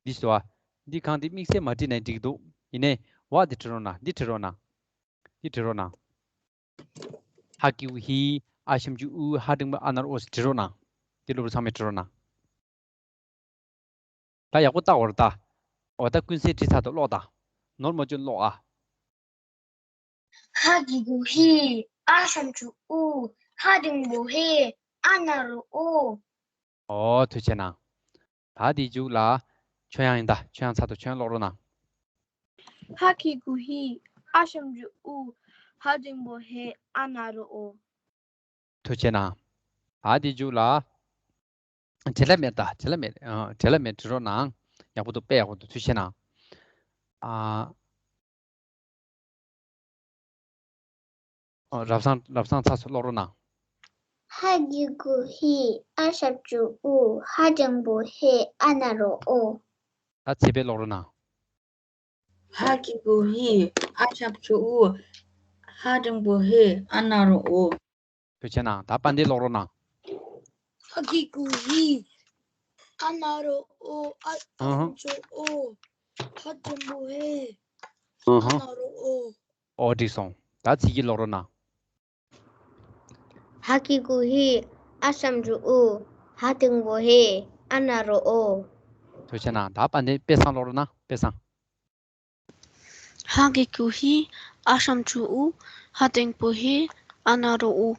འདི་ཟེར་བ། འདི་གང་འདི་དམིགས་བསལ་མ་བྲིས་ན་འགྲིག་འདུག་ཡིན་ནའི་བ་འདི་བྲིས་རོགས་གནང་། འདི་བྲིས་རོགས་གནང་། འདི་བྲིས་རོགས་གནང་། ཧ་གི་གུ་ཧི། ཨ་ཞབས་ཀྱུ་ཨུ། ཧ་འགྲེང་བུ་ཨ་ན་རོ་ཨོ་ཟེར་བྲིས་རོགས་གནང་། འདི་སློབ་ཕྲུག་ཚང་མས་བྲིས་རོགས་གནང་། ད་ཡག་པོ་བལྟ་འོར་ད། འོ་ད་ཀུན་གསལ་བྲིས་ཚར་དུ་ཀློག་ད། ནོར་མ་བཅུག་ཀློག་ཨ། ཧ་གི་གུ་ཧི། ཨ་ཞབས་ཀྱུ་ཨུ། ཧ་འགྲེང་བུ་ཧེ། ཨ་ན་རོ་ཨོ། ཨོ་ཐུགས་རྗེ་གནང་། ད་དེའི་མཇུག་ལ། ཆོས་དབྱངས་ཡིན་ད། ཆོས་དབྱངས་ཚར་དུ་ཆོས་དབྱངས་ཀློག་རོགས་གནང་། ཧ་གི་གུ་ཧི། ཨ་ཞབས་ཀྱུ་ཨུ། ཧ་འགྲེང་བུ་ཧེ། ཨ་ན་རོ་ཨོ། ཐུགས་རྗེ་གནང་། ད་དེའི་མཇུག་ལ། བྲེལ་ལ་མེད་ད། བྲེལ་ལ་མེད། ཨ། བྲེལ་ལ་མེད། བྲིས་རོགས་གནང་། ཡག་པོ་འདུག་དཔེ་ཡག་པོ་འདུག་ཐུགས་རྗེ་གནང་། ཨ། ཨ། རབ་བཟང་རབ་བཟང་ཚ་སུ་ཀློག་རོགས་གནང་། ཧ་གི་གུ་ཧི། ཨ་ཞབས་ཀྱུ་ཨུ། ཧ་འགྲེང་བུ་ཧེ། ཨ་ན་རོ་ཨོ། ད་ཚེ་འཕེལ་ཀློག་རོགས་གནང་། ཧ་གི་གུ་ཧི། ཨ་ཞབས་ཀྱུ་ཨུ། ཧ་འགྲེང་བུ་ཧེ། ཨ་ན་རོ་ཨོ། ཐུགས་རྗེ་གནང་། ད་དཔལ་ལྡན་ཀློག་རོགས་གནང་། ཧ་གི་གུ་ཧི། ཨ་ན་རོ་ཨོ། ཨ། ཨ་ཧ། ཞབས་ཀྱུ་ཨོ། ཧ་འགྲེང་བུ་ཧེ། ཨ་ཧ། ཨ་ན་རོ་ཨོ། ཨོ་འགྲིག་སོང་། ད་ཚིག་གི་ཀློག་རོགས་གནང་། ཧ་གི་གུ་ཧི། ཨ་ཞབས་ཀྱུ་ཨུ། ཧ་འགྲེང་བུ་ཧེ། ཨ་ན་རོ་ཨོ། ཐུགས་རྗེ་གནང་། ད་དཔལ་ལྡན་དཔེ་བཟང་ཀློག་རོགས་གནང་། དཔེ་བཟང་། ཧ་གི་གུ་ཧི། ཨ་ཞབས་ཀྱུ་ཨུ། ཧ་འགྲེང་བུ་ཧེ། ཨ་ན་རོ་ཨོ།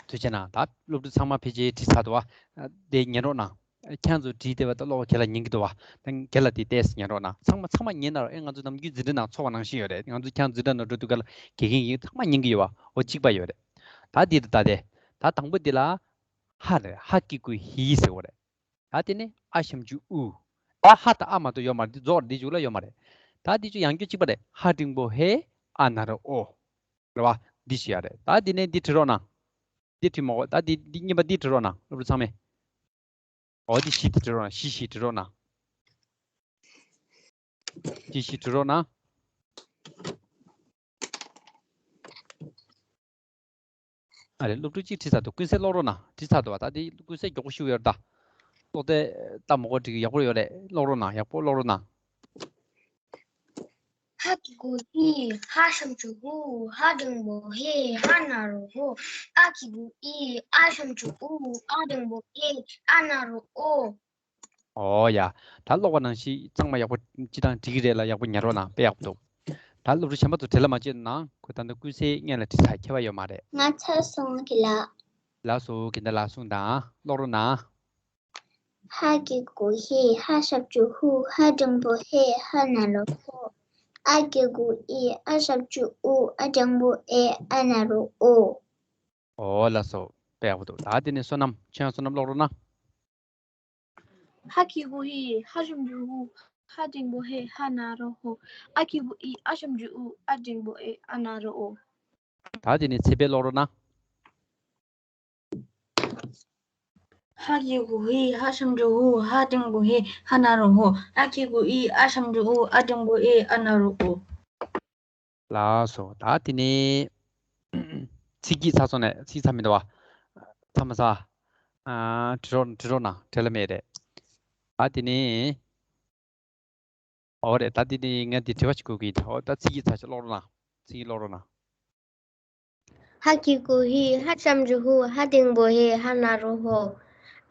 ཐུགས་རྗེ་གནང་། ད་སློབ་ཕྲུག་ཚང་མ་ཕལ་ཆེར་བྲིས་ཚར་འདུག་བ། དེ་ཉན་རོགས་གནང་། ཁྱེད་ཚོ་བྲིས་བསྡད་པ་ད་ཀློག་པ་ག་ལ་ཉན་གི་འདུག་བ། ད་ག་ལ་དེ་ཏོག་ཙམ་ཉན་རོགས་གནང་། ཚང་མ་ཚང་མ་ཉན་ན་རོགས། ཨེ་ང་ཚོ་ནམ་རྒྱུན་འཛིན་གྲྭ་ནང་འཚོགས་པ་ནང་བཞིན་ཡོད་རེད། ང་ཚོ་ཁྱེད་འཛིན་གྲྭ་ནང་འགྲོ་དུས་ག་ལ་དགེ་རྒན་ཡིན་ཚང་མ་ཉན་གི་ཡོད་བ། འོ་གཅིག་པ་ཡོད་རེད། ད་འདི་ད་ད་དེ། ད་དང་པོ་འདི་ལ། ཧ་རེད། ཧ་གི་གུ་ཧི་ཟེར་བ་རེད། ད་དེ་ནས་ཨ་ཞབས་ཀྱུ་ཨུ། ད་ཧ་དང་ཨ་མ་གཏོགས་ཡོད་མ་རེད། འདི་རྫོགས་རེད། འདི་མཇུག་ལ་ཡོད་མ་རེད། ད་འདི་ཚོ་ཡང་སྐྱོ་གཅིག་པ་རེད། ཧ་འགྲེང་བུ་ཧེ། ཨ་ན་རོ་ཨོ། རེད་བ། འདི་ཞིག་ཡ་རེད། ད་འདི་ནས་འདི་བྲིས་རོགས་གནང་། འདི་བྲིས་མ་དགོས། ད་འདི་འདི་གཉིས་པ་འདི་བྲིས་རོགས་གནང་། སློབ་ཕྲུག་ཚང་མས། ཨོ་འདི་བཞི་འདི་བྲིས་རོགས་གནང་། བཞི་བཞི་བྲིས་རོགས་གནང་། བཞི་བཞི་བྲིས་རོགས་གནང་། ཨ་རེ། སློབ་ཕྲུག་གཅིག་བྲིས་ཚར་འདུག་ཀུན་གསལ་ཀློག་རོགས་གནང་། བྲིས་ཚར་འདུག་བ། ད་འདི་ཀུན་གསལ་མགྱོགས་པོ་ཞུ་ཡོད་ད། ཀློག་དེ་ལྟ་མ་དགོས་འགྲིག་ཡག་པོ་ཡོད་རེད། ཀློག་རོགས་གནང་། ཡག་པོ་ཀློག་རོགས་གནང་། ཧ་གི་གུ་ཧི། ཧ་ཞབས་ཀྱུ་ཧུ། ཧ་འགྲེང་བུ་ཧེ། ཨ་ན་རོ་ཧོ། ཨ་གི་གུ་ཨི། ཨ་ཞབས་ཀྱུ་ཨུ། ཨ་འགྲེང་བུ་ཨེ། ཨ་ན་རོ་ཨོ། ཨོ་ཡ། ད་ཀློག་པ་ནང་བཞིན་གཙང་མ་ཡག་པོ་སྤྱི་བཏང་འགྲིག་གི་རེད་ལ། ཡག་པོ་ཉན་རོགས་གནང་། དཔེ་ཡག་པོ་འདུག་ད་སློབ་ཕྲུག་གཞན་པ་ཚོ་བྲེལ་ལ་མ་བྱེད་གནང་། ཁོས་ད་ལྟ་ཀུན་གསལ་སྔོན་ལ་བྲིས་ཚར། ཁྱད་པར་ཡོད་མ་རེད། ང་ཚར་སོང་། གི་ལ། ལགས་སོ། གི་འདི་ལ་གསུངས་དང་། ཀློག་རོགས་གནང་། ཧ་གི་གུ་ཧི། ཧ་ཞབས་ཀྱུ་ཧུ། ཧ་འགྲེང་བུ་ཧེ། ཨ་ན་རོ་ཧོ། ཨ་གི་གུ་ཨི། ཨ་ཞབས་ཀྱུ་ཨུ། ཨ་འགྲེང་བུ་ཨེ། ཨ་ན་རོ་ཨོ། ཨོ་ལགས་སོ། དཔེ་ཡག་པོ་འདུག་ད་དེ་ནས་བསོད་ནམས། ཁྱོད་ཡང་བསོད་ནམས་ཀློག་རོགས་གནང་། ཧ་གི་གུ་ཧི། ཧ་ཞབས་ཀྱུ་ཧུ། ཧ་འགྲེང་བུ་ཧེ། ཨ་ན་རོ་ཧོ། ཨ་གི་གུ་ཨི། ཨ་ཞབས་ཀྱུ་ཨུ། ཨ་འགྲེང་བུ་ཨེ། ཨ་ན་རོ་ཨོ། ད་དེ་ནས་ཚེ་འཕེལ་ཀློག་རོགས་གནང་། ཧ་གི་གུ་ཧི། ཧ་ཞབས་ཀྱུ་ཧུ། ཧ་འགྲེང་བུ་ཧེ། ཨ་ན་རོ་ཧོ། ཨ་གི་གུ་ཨི། ཨ་ཞབས་ཀྱུ་ཨུ། ཨ་འགྲེང་བུ་ཨེ། ཨ་ན་རོ་ཨོ། ལགས་སོ། ད་དེ་ནས་ཚིག་གི་ཚ་སོང་ནས་ཚིག་ཚ་མི་འདུག་བ། ཚ་མ་ཚ། ཨ། བྲི་རོགས་བྲི་རོགས་གནང་། བྲེལ་ལ་མེད་རེད། ད་དེ་ནས། ཨོ་རེད། ད་དེ་ནས་ངས་འདི་དྲི་བ་ཞིག་འགོད་ཀྱི་ཡིན། ཨོ་ད་ཚིག་གི་ཚ་ཞིག་ཀློག་རོགས་གནང་། ཚིག་གི་ཀློག་རོགས་གནང་། ཧ་གི་གུ་ཧི། ཧ་ཞབས་ཀྱུ་ཧུ། ཧ་འགྲེང་བུ་ཧེ། ཨ་ན་རོ་ཧོ།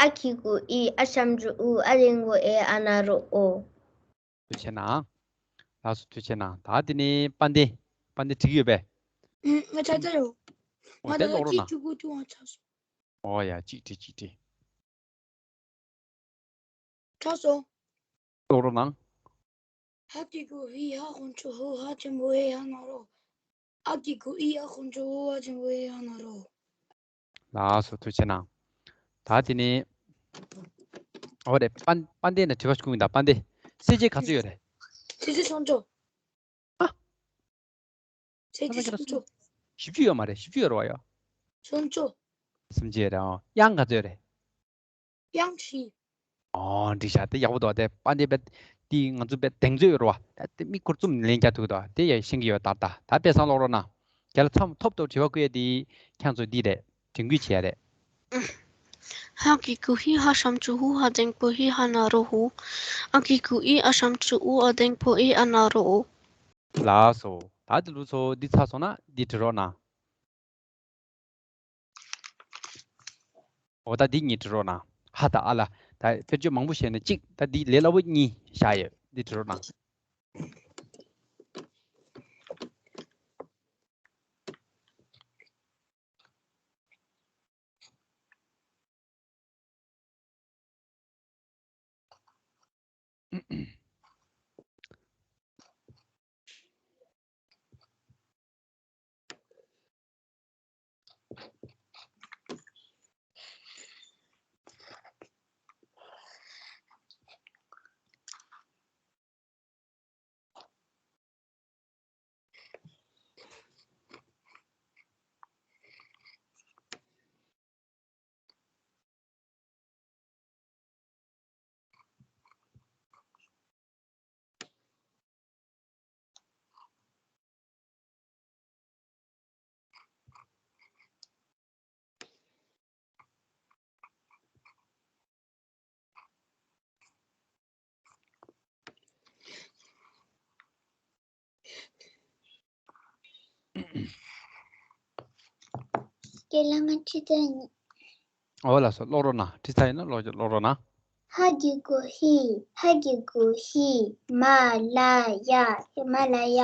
ཨ་གི་གུ་ཨི། ཨ་ཞབས་ཀྱུ་ཨུ། ཨ་འགྲེང་བུ་ཨེ། ཨ་ན་རོ་ཨོ། ཐུགས་རྗེ་གནང་། ལགས་སོ། ཐུགས་རྗེ་གནང་། ད་དེ་ནས་དཔལ་ལྡན། དཔལ་ལྡན་འགྲིག་གི་ཡོད་པས། ཨུམ། ང་ཆ་ཚ་ཡོད། ཨོ་ང་དེ་ད་ཀློག་རོགས་གཅིག་གནང་། བྲི་དགོས་ཐུག་ང་ཆ་སོང་། ཨོ་ཡ། གཅིག་བྲི་གཅིག་བྲི། ཆགས་སོང་། ཀློག་རོགས་གནང་། ཧ་གི་གུ་ཧི། ཧ་ཞབས་ཀྱུ་ཧུ། ཧ་འགྲེང་བུ་ཧེ། ཨ་ན་རོ། ཨ་གི་གུ་ཨི། ཨ་ཞབས་ཀྱུ་ཨུ། ཨ་འགྲེང་བུ་ཨེ། ཨ་ན་རོ། ལགས་སོ། ཐུགས་རྗེ་གནང་། ད་དེ་ནས། ཨོ་རེད། དཔལ་དཔལ་ལྡན་ནས་དྲི་བ་ཞིག་བསྐུར་གྱི་ཡིན་ད། དཔལ་ལྡན། གསལ་བྱེད་ག་ཚོད་ཡོད་རེད། གསལ་བྱེད་སོང་ཅོག་ཚེས་བཅུ་སུམ་ཅུ། བཞི་བཅུ་ཡོད་མ་རེད། བཞི་བཅུ་ཡོད་རེད་བ་ཡ། སུམ་ཅུ། སུམ་ཅུ་རེད་ཨང་། དབྱངས་ག་ཚོད་རེད། དབྱངས་བཞི། ཨོ་འགྲིག་ཤག་དེ་ཡག་པོ་འདུག་དེ་པ་འདི་པད་དེ་ང་ཚོ་པད་གདེང་ཚོད་ཡོད་རེད་བ། ད་དེ་མིག་ཁུར་བཙུམ་ནས་ལན་རྒྱག་ཐུབ་ཀྱི་འདུག་དེ་ཡ་ཤེས་ཀྱི་ཡོད། ད་ད་ད་དཔེ་བཟང་ཀློག་རོགས་གནང་། རྒན་ལགས་མཚམས་ཐོབ་ཐོབ་དྲི་བ་བཀོད་ཡས་དེ་ཁྱེད་ཚོ་འདི་རེད། དྲན་སྐུལ་བྱེད་ཡ་རེད། ཧ་གི་གུ་ཧི། ཧ་ཞབས་ཀྱུ་ཧུ། ཧ་འགྲེང་བུ་ཧི། ཧ་ན་རོ་ཧུ། ཨ་གི་གུ་ཨི། ཨ་ཞབས་ཀྱུ་ཨུ། ཨ་འགྲེང་བུ་ཨི། ཨ་ན་རོ་ཨུ། ལགས་སོ། ད་དེ་ལུགས་ཚོ་འདི་ཚར་སོང་ན་འདི་འབྲི་རོགས་གནང་། འོ་ད་འདི་གཉིས་འབྲི་རོགས་གནང་། ཧ་དང་ཨ་ལ་ད་དཔེར་བརྗོད་མང་པོ་བཤད་ནས་གཅིག་ད་འདི་ལས་སླ་པོ་གཉིས་བཞག་ཡོད། འདི་འབྲི་རོགས་གནང་། སྐད་ལ་ང་ཁྲིད་དང་། འོ་ལགས་སོ། ཀློག་རོགས་གནང་། ཁྲིད་ཚར་ཡིན་ན་ཀློག་ཀློག་རོགས་གནང་། ཧ་གི་གུ་ཧི། ཧ་གི་གུ་ཧི། མ་ལ་ཡ། ཧི་མ་ལ་ཡ།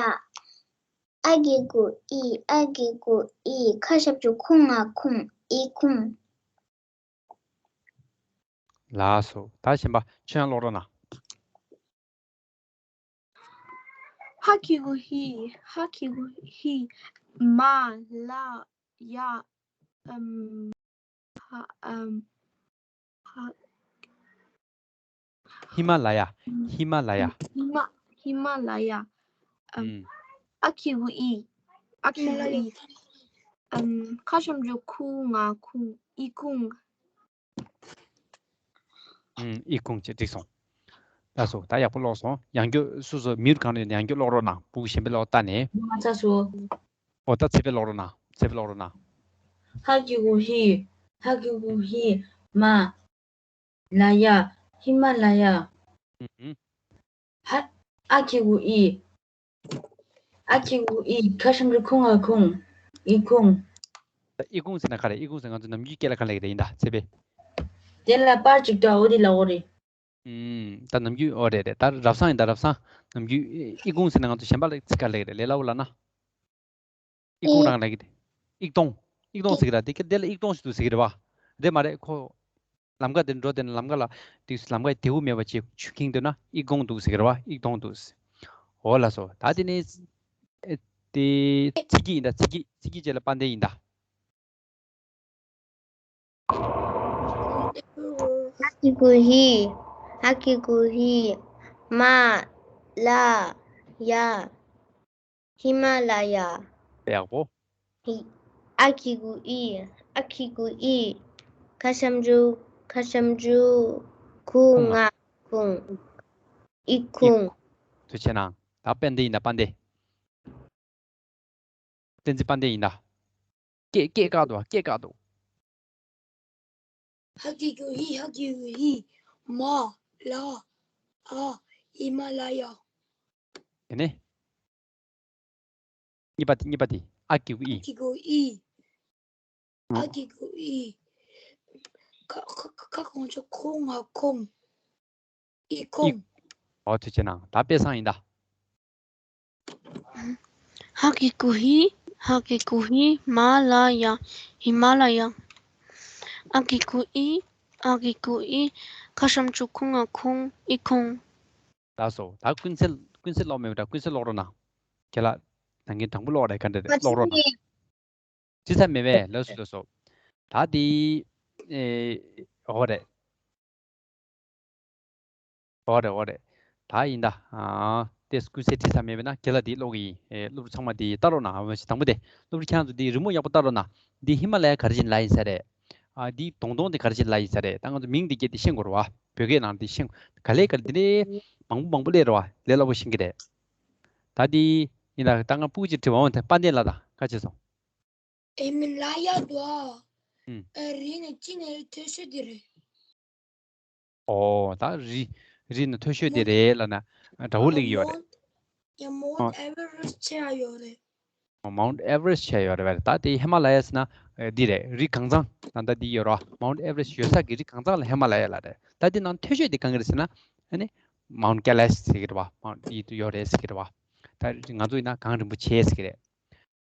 ཨ་གི་གུ་ཨི། ཨ་གི་གུ་ཨི། ཁ་ཞབས་ཀྱུ་ཁུ་ང་ཁུང་། ཨི་ཁུང་། ལགས་སོ། ད་གཞན་པ་ཁྱོད་ཡང་ཀློག་རོགས་གནང་། ཧ་གི་གུ་ཧི། ཧ་གི་གུ་ཧི། མ་ལ་ཡ། ཨམ། ཧ་ཨམ། ཧ། ཧི་མ་ལ་ཡ། ཧི་མ་ལ་ཡ། ཧི་མ། ཧི་མ་ལ་ཡ། ཨམ། ཨ་གི་གུ་ཨི། ཨ་གི་གུ་ཨི། ཨམ། ཁ་ཞབས་ཀྱུ་ཁུ་ང་ཁུང་། ཨི་ཁུང་། ཨི་ཁུང་། ཅེས་འགྲིག་སོང་། ལགས་སོ། ད་ཡག་པོ་ཀློག་སོང་། ཡང་བསྐྱར་སོ་སོ་མིའུ་གང་རེད་ཡང་བསྐྱར་ཀློག་རོགས་གནང་། སྤུ་གུ་གཞན་པས་ཀློག་ལྟ་ནས། ང་ཚ་སོ། འོ་ད་ཚེ་འཕེལ་ཀློག་རོགས་གནང་། ཚེ་འཕེལ་ཀློག་རོགས་གནང་། ཧ་གི་གུ་ཧི། ཧ་གི་གུ་ཧི། མ་ལ་ཡ། ཧི་མ་ལ་ཡ། ཧ། ཨ་གི་གུ་ཨི། ཨ་གི་གུ་ཨི། ཁ་ཞབས་ཀྱུ་ཁུ་ང་ཁུང་། ཨི་ཁུང་། ད་ཨི་ཁུང་ཟེར་ན་ག་རེ། ཨི་ཁུང་ཟེར་ང་ཚོ་ནམ་རྒྱུན་སྐད་ལ་ག་ལབ་ཀྱི་རེད། ཡིན་ད་ཚེ་འཕེལ། དེ་ལ་པར་ཅིག་འདུག་འོ་དེ་ལབ་དགོས་རེད། ཨུམ། ད་ནམ་རྒྱུན་འོ་རེད་རེད། ད་རབ་བྱུང་ཡིན་ད་རབ་བྱུང་། ནམ་རྒྱུན་ཨི་ཁུང་ཟེར་ན་ང་ཚོ་གཞན་པ་ལ་ཚིག་ག་ལབ་ཀྱི་རེད། ལས་སླ་བོ་ལབ་ན། ཨི་ཁུང་རང་ལབ་ཀྱི་རེད། ཨིག་སྟོང་། ཨིག་སྟོང་ཟེར་གྱི་རེད། དེ་ག་དེ་ལ་ཨིག་སྟོང་ཞིག་འདུག་ཟེར་གྱི་རེད་བ། རེད་མ་རེད། ཁོ་ལམ་ཁ་དེར་འགྲོ་བསྡད་ན་ལམ་ཁ་ལ་དེ་ལམ་ཁ་དེ་དེའུ་མེད་པ་ཅིག་ཆུ་ཁེངས་འདུག་ན་ཨིག་སྟོང་འདུག་ཟེར་གྱི་རེད་བ། ཨིག་སྟོང་འདུག་ཟེར། འོ་ལགས་སོ། ད་དེ་ནས་ཨེ་དེ་ཚིག་གི་ཡིན་ད། ཚིག་གི་ཚིག་གི་རྗེས་ལ་དཔལ་ལྡན་ཡིན་ད། ཧ་གི་གུ་ཧི། ཧ་གི་གུ་ཧི། མ་ལ་ཡ། ཧི་མ་ལ་ཡ། དཔེ་ཡག་པོ། ཧི། ཨ་གི་གུ་ཨི། ཨ་གི་གུ་ཨི། ཁ་ཞབས་ཀྱུ། ཁ་ཞབས་ཀྱུ་ཁུ་ང་ཁུང་། ཨི་ཁུང་། ཐུགས་རྗེ་གནང་། ད་དཔལ་ལྡན་ཡིན་ད། དཔལ་ལྡན། བསྟན་འཛིན་དཔལ་ལྡན་ཡིན་ད། སྐད་སྐད་བཀག་འདུག་སྐད་བཀག་འདུག་ཧ་གི་གུ་ཧི། ཧ་གི་གུ་ཧི། མ་ལ་ཨ། ཧི་མ་ལ་ཡ། དེ་ནས། གཉིས་པ་དེ། གཉིས་པ་དེ། ཨ་གི་གུ་ཨི། ཨ་གི་གུ་ཨི། ཨ་གི་གུ་ཨི། ཁ་ཁ་ཁ་ཁོང་ཆོ་ཁོ་ང་ཁོང་། ཨི་ཁོང་། ཨི། ཨོ་ཐུགས་རྗེ་གནང་། ད་དཔེ་བཟང་ཡིན་ད། ཧ་གི་གུ་ཧི། ཧ་གི་གུ་ཧི། མ་ལ་ཡ། ཧི་མ་ལ་ཡ། ཨ་གི་གུ་ཨི། ཨ་གི་གུ་ཨི། ཁ་ཞབས་ཀྱུ་ཁུ་ང་ཁུང་། ཨི་ཁུང་། ལགས་སོ། ད་ཀུན་གསལ་ཀུན་གསལ་ཀློག་མེད་པ་འདྲ། ཀུན་གསལ་ཀློག་རོགས་གནང་། ཁྱེད་ལ་ད་གིན་དང་པོ་ཀློག་རེད། ག་འདྲ་རེད། ཀློག་རོགས་གནང་། བྲིས་ཚར་མེད་པས། ལགས་སོ་ལགས་སོ། ད་དེ་ཨེ་འོ་རེད། འོ་རེད་འོ་རེད། ད་ཡིན་ད། ཨ། དེ་ཀུན་གསལ་བྲིས་ས་མེད་པས་ན་རྒན་ལགས་འདི་ཀློག་གི་ཡིན། ཨེ། སློབ་ཕྲུག་ཚང་མ་འདི་ལྟ་རོགས་གནང་། ཨ། དང་པོ་དེ་སློབ་ཕྲུག་ཁྱེད་རང་ཚོ་འདི་རི་མོ་ཡག་པོ་ལྟ་རོགས་གནང་། འདི་ཧི་མ་ལ་ཡ་ག་རེ་བྱས་ནས་ལབ་ཡིན་ས་རེད། ཨ། འདི་གདོང་གདོང་དེ་ག་རེ་བྱས་ནས་ལབ་ཡིན་ས་རེད། ད་ང་ཚོ་མིང་འདི་སྐད་དེ་ཤེས་དགོས་རེད་བ། བོད་སྐད་ནང་འདི་ཤེས། ག་ལེ་ག་ལེ་འདི་འདྲའི་མང་པོ་མང་པོ་སླེབས་རེད་བ། ལས་སླ་པོ་ཤེས་ཀྱི་རེད། ད་འདི་ཡིན་ད། ད་ང་སྤུ་གུ་ཅིག་དྲི་བ་འོང་དེ། དཔལ་ལྡན་ལགས་དང་ཁ་ཆེ་སོང་། ཨེ་མི་ལ་ཡ་དོ། ཨུམ། ཨ། རི་ནི་ཅི་ནས་མཐོ་ཤོས་དེ་རེད། ཨོ། ད་རི། རི་ནི་མཐོ་ཤོས་དེ་མོན། རེད་ལབ་ན་འདྲ་བོ་སླེབས་ཀྱི་ཡོད་རེད། ཡ། མོན་ཨོ། ཨེ་ཝ་རེ་སི་ཊི་ཆེ་ཡ་ཡོད་རེད། མོན་ཨེ་ཝ་རེ་སི་ཊི་ཆེ་ཡོད་རེད་བས། ད་དེ་ཧི་མ་ལ་ཡ་ཟེར་ན། ཨེ། འདི་རེད། རི་གང་ཚང་། ད་ལྟ་འདི་ཡོད་རེད་བ། མོན་ཨེ་ཝ་རེ་སི་ཊི་ཡོད་ས་གི་རི་གང་ཚང་ལ་ཧི་མ་ལ་ཡ་ལབ་རེད། ད་དེ་ནང་མཐོ་ཤོས་དེ་གང་གི་རེད་ཟེར་ན། ཨ་ནི་མོན་ཀེ་ལ་ཤི་ཟེར་གི་རེད་བ། མོན་ཡིད་དུ་ཡོད་རེད་ཟེར་གི་རེད་བ། ད་ང་ཚོ་ཡིན་ན་གངས་རིན་པོ་ཆེ་ཟེར་གི་རེད།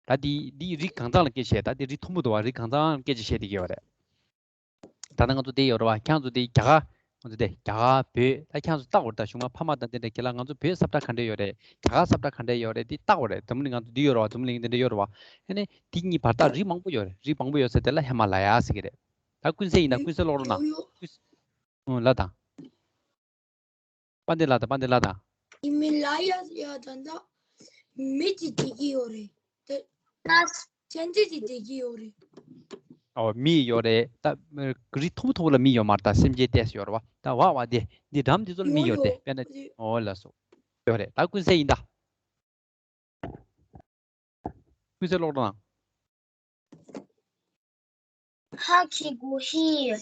ད་འདི་འདི་རི་གང་ཚང་ལ་སྐད་ཆ་བཤད། ད་འདི་རི་མཐོན་པོ་འདུག་བ། རི་གང་ཚང་ལ་སྐད་ཆ་བཤད་བསྡད་ཀྱི་ཡོད་རེད། ད་ལྟ་ང་ཚོ་འདི་ཡོད་རེད་བ། ཁྱེད་ཚོ་འདི་རྒྱ་གར། ང་ཚོ་འདི་རྒྱ་གར་བོད། ད་ཁྱེད་ཚོ་ལྟ་དགོས་རེད། ད་གཞུག་མ་ཕ་མ་དང་འདི་འདྲ་གི་ལ་ང་ཚོ་བོད་ས་བཀྲ་ག་འདྲ་ཡོད་རེད། རྒྱ་གར་ས་བཀྲ་ག་འདྲ་ཡོད་རེད། འདི་ལྟ་དགོས་རེད། འཛམ་གླིང་ང་ཚོ་འདི་ཡོད་རེད་བ། འཛམ་གླིང་འདི་འདྲ་ཡོད་རེད་བ། ཨ་ནི་འདི་གཉིས་བར་ཐག་རི་མང་པོ་ཡོད་རེད། རི་མང་པོ་ཡོད་ས་དེ་ལ་ཧི་མ་ལ་ཡ་ཟེར་གི་རེད། ད་ཀུན་གསལ་ཡིན་ན་ཀུན་གསལ་ཀློག་རོགས་གནང་། ཀུན། ཨུ། ལ་དང་། དཔལ་ལྡན་ལགས་དང་། དཔལ་ལྡན་ལགས་དང་། ཧི་མ་ལ་ཡ་ཡ་ད་ལྟ་མི་གཅིག་བསྡད་ཀྱི་ཡོད་རེད། དེ་ལ་ཅན་ཅི་ཅིག་བསྡད་ཀྱི་ཡོད་རེད། ཨོ། མི་ཡོད་རེད། ད་རི་མཐོ་པོ་མཐོ་པོ་ལ་མི་ཡོད་མ་རེད། ད་སེམས་ཅན་ཏོག་ཙམ་ཡོད་རེད་བ། ད་བ་བ་དེ་འདི་འགྲམ་འདི་ཚོ་ལ་མི་ཡོད་ཡོད་དེ། ཡོད་དཔེར་ན། རེད། ཨོ་ལགས་སོ། ཡོད་རེད། ད་ཀུན་གསལ་ཡིན་ད། ཀུན་གསལ་ཀློག་རོགས་གནང་། ཧ་གི་གུ་ཧི།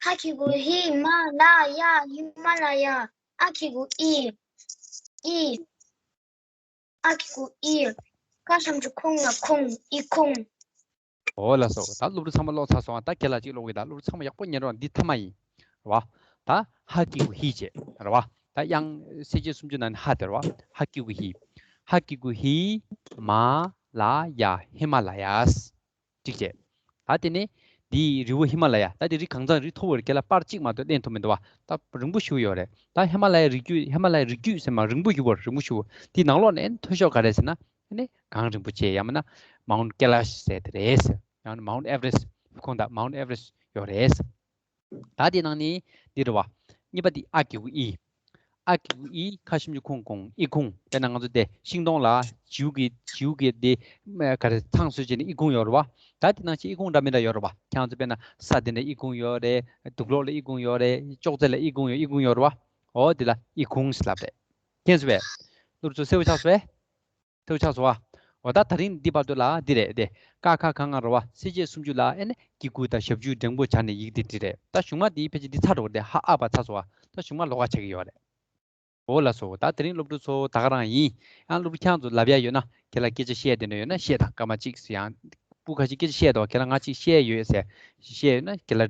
ཧ་གི་གུ་ཧི་མ་ལ་ཡ། ཧི་མ་ལ་ཡ། ཨ་གི་གུ་ཨི། ཨི། ཨ་གི་གུ་ཨི། ཀ་ཞབས་ཀྱུ་ཁུང་ལ་ཁུང་། ཨི་ཁུང་། ཨོ་ལགས་སོ། ད་སློབ་ཕྲུག་ཚང་མ་ཀློག་ཚར་སོང་ང་། ད་རྒན་ལགས་ཅིག་ཀློག་གི། ད་སློབ་ཕྲུག་ཚང་མ་ཡག་པོ་ཉན་རོགས། འདི་མཐའ་མ་ཡིན། རེད་བ། ད་ཧ་གི་གུ་ཧི་བྱས། རེད་བ། ད་དབྱངས་གསལ་བྱེད་སུམ་ཅུ་ནང་ནས་ཧ་དེ་རེད་བ། ཧ་གི་གུ་ཧི། ཧ་གི་གུ་ཧི་མ་ལ་ཡ། ཧི་མ་ལ་ཡ། གཅིག་བྱས། ད་དེ་ནས་འདི་རི་བོ་ཧི་མ་ལ་ཡ། ད་དེ་རི་གང་ཚང་། རི་མཐོ་བོ་རེད། ཁྱེད་ལ་པར་གཅིག་མ་གཏོགས་ལེན་ཐུབ་མི་འདུག་བ། ད་རིང་པོ་ཞེ་པོ་ཡོད་རེད། ད་ཧི་མ་ལ་ཡའི་རི་རྒྱུད། ཧི་མ་ལ་ཡའི་རི་རྒྱུད་ཟེར་མ། རིང་པོ་ཞེ་པོ། རིང་པོ་ཞེ་པོ། དེའི་ནང་ལོགས་ནས་མཐོ་ཤོས་ག་རེ་ཟེར་ན། ཨ་ནི་གངས་རིན་པོ་ཆེ། ཡང་མིན་ན་མའུན་ཊི་ཀེ་ལ་ཤི་ཟེར་དེ་རེད་ཟེར། ཡང་ན་མའུན་ཊི་ཨེ་ཝ་རེ་སི་ཊི། ཁོང་ད་མའུན་ཊི་ཨེ་ཝ་རེ་སི་ཊི་ཡོད་རེད་ཟེར། ད་དེ་ནང་ནས་འདི་རེད་བ། གཉིས་པ་འདི་ཨ་གི་གུ་ཨི། ཨ་གི་གུ་ཨི། ཁ་ཞབས་ཀྱུ་ཁུང་ཁུང་། ཨི་ཁུང་། དཔེར་ན་ང་ཚོ་དེ་ཤིང་སྡོང་ལ་བྱིའུ་གི། བྱིའུ་གི་དེ་ག་རེ་ཚང་བཟོས་བྱས་ནས་ཨི་ཁུང་ཡོད་རེད་བ། ད་དེ་ནང་བཞིན་ཨི་ཁུང་འདྲ་མི་འདྲ་ཡོད་རེད་བ། ཁྱེད་ཚོ་དཔེར་ན་ས་དེ་འདྲ་ཨི་ཁུང་ཡོད་རེད། དུག་ལོག་ལ་ཨི་ཁུང་ཡོད་རེད། ཅོག་ཙེ་ལ་ཨི་ཁུང་ཡོད། ཨི་ཁུང་ཡོད་རེད་བ། འོ་དེ་ལ་ཨི་ཁུང་ཟེར་ལབ་རེད། མཁྱེན་སོང་བས། ལུར་ཚོ་སེའུ་ཆགས་སོང་བས། ཐུགས་ཆགས་སོ། འོ་ད་དེ་རིང་འདི་བར་དུ་ལ་འདི་རེད་དེ། ཀ་ཁ་ག་ང་རེད་བ། གསལ་བྱེད་སུམ་ཅུ་ལ་ཨེ་ནི་གི་གུ་དང་ཞབས་ཀྱུ་འགྲེང་པོ་སྦྱར་ནས་ཡིག་འདི་འབྲི་རེད། ད་གཞུག་མ་འདི་ཕལ་ཆེར་འདི་ཚར་འགྲོ་གི་རེད། ཧ་ཨ་བ་ཚར་སོང་བ། ད་གཞུག་མ་ལོགས་ཀ་ཆགས་ཀྱི་ཡོད་རེད། འོ་ལགས་སོ། ད་དེ་རིང་སློབ་ཕྲུག་ཚོ་ད་ག་རང་ཡིན། ཡང་སློབ་ཕྲུག་ཁྱེད་ཚོ་ལབ་ཡ་ཡོད་ན། ཁྱེད་ལ་སྐད་ཆ་བཤད་དེ་འདྲ་ཡོད་ན་བཤད་དང་། སྐར་མ་གཅིག་ཡང་སྤུ་གུ་ཁ་ཤས་སྐད་ཆ་བཤད་དོ། ཁྱེད་ལ་ང་གཅིག་བཤད་ཡོད་ཟེར། བཤད་ཡོད་ན་ཁྱེད་ལ།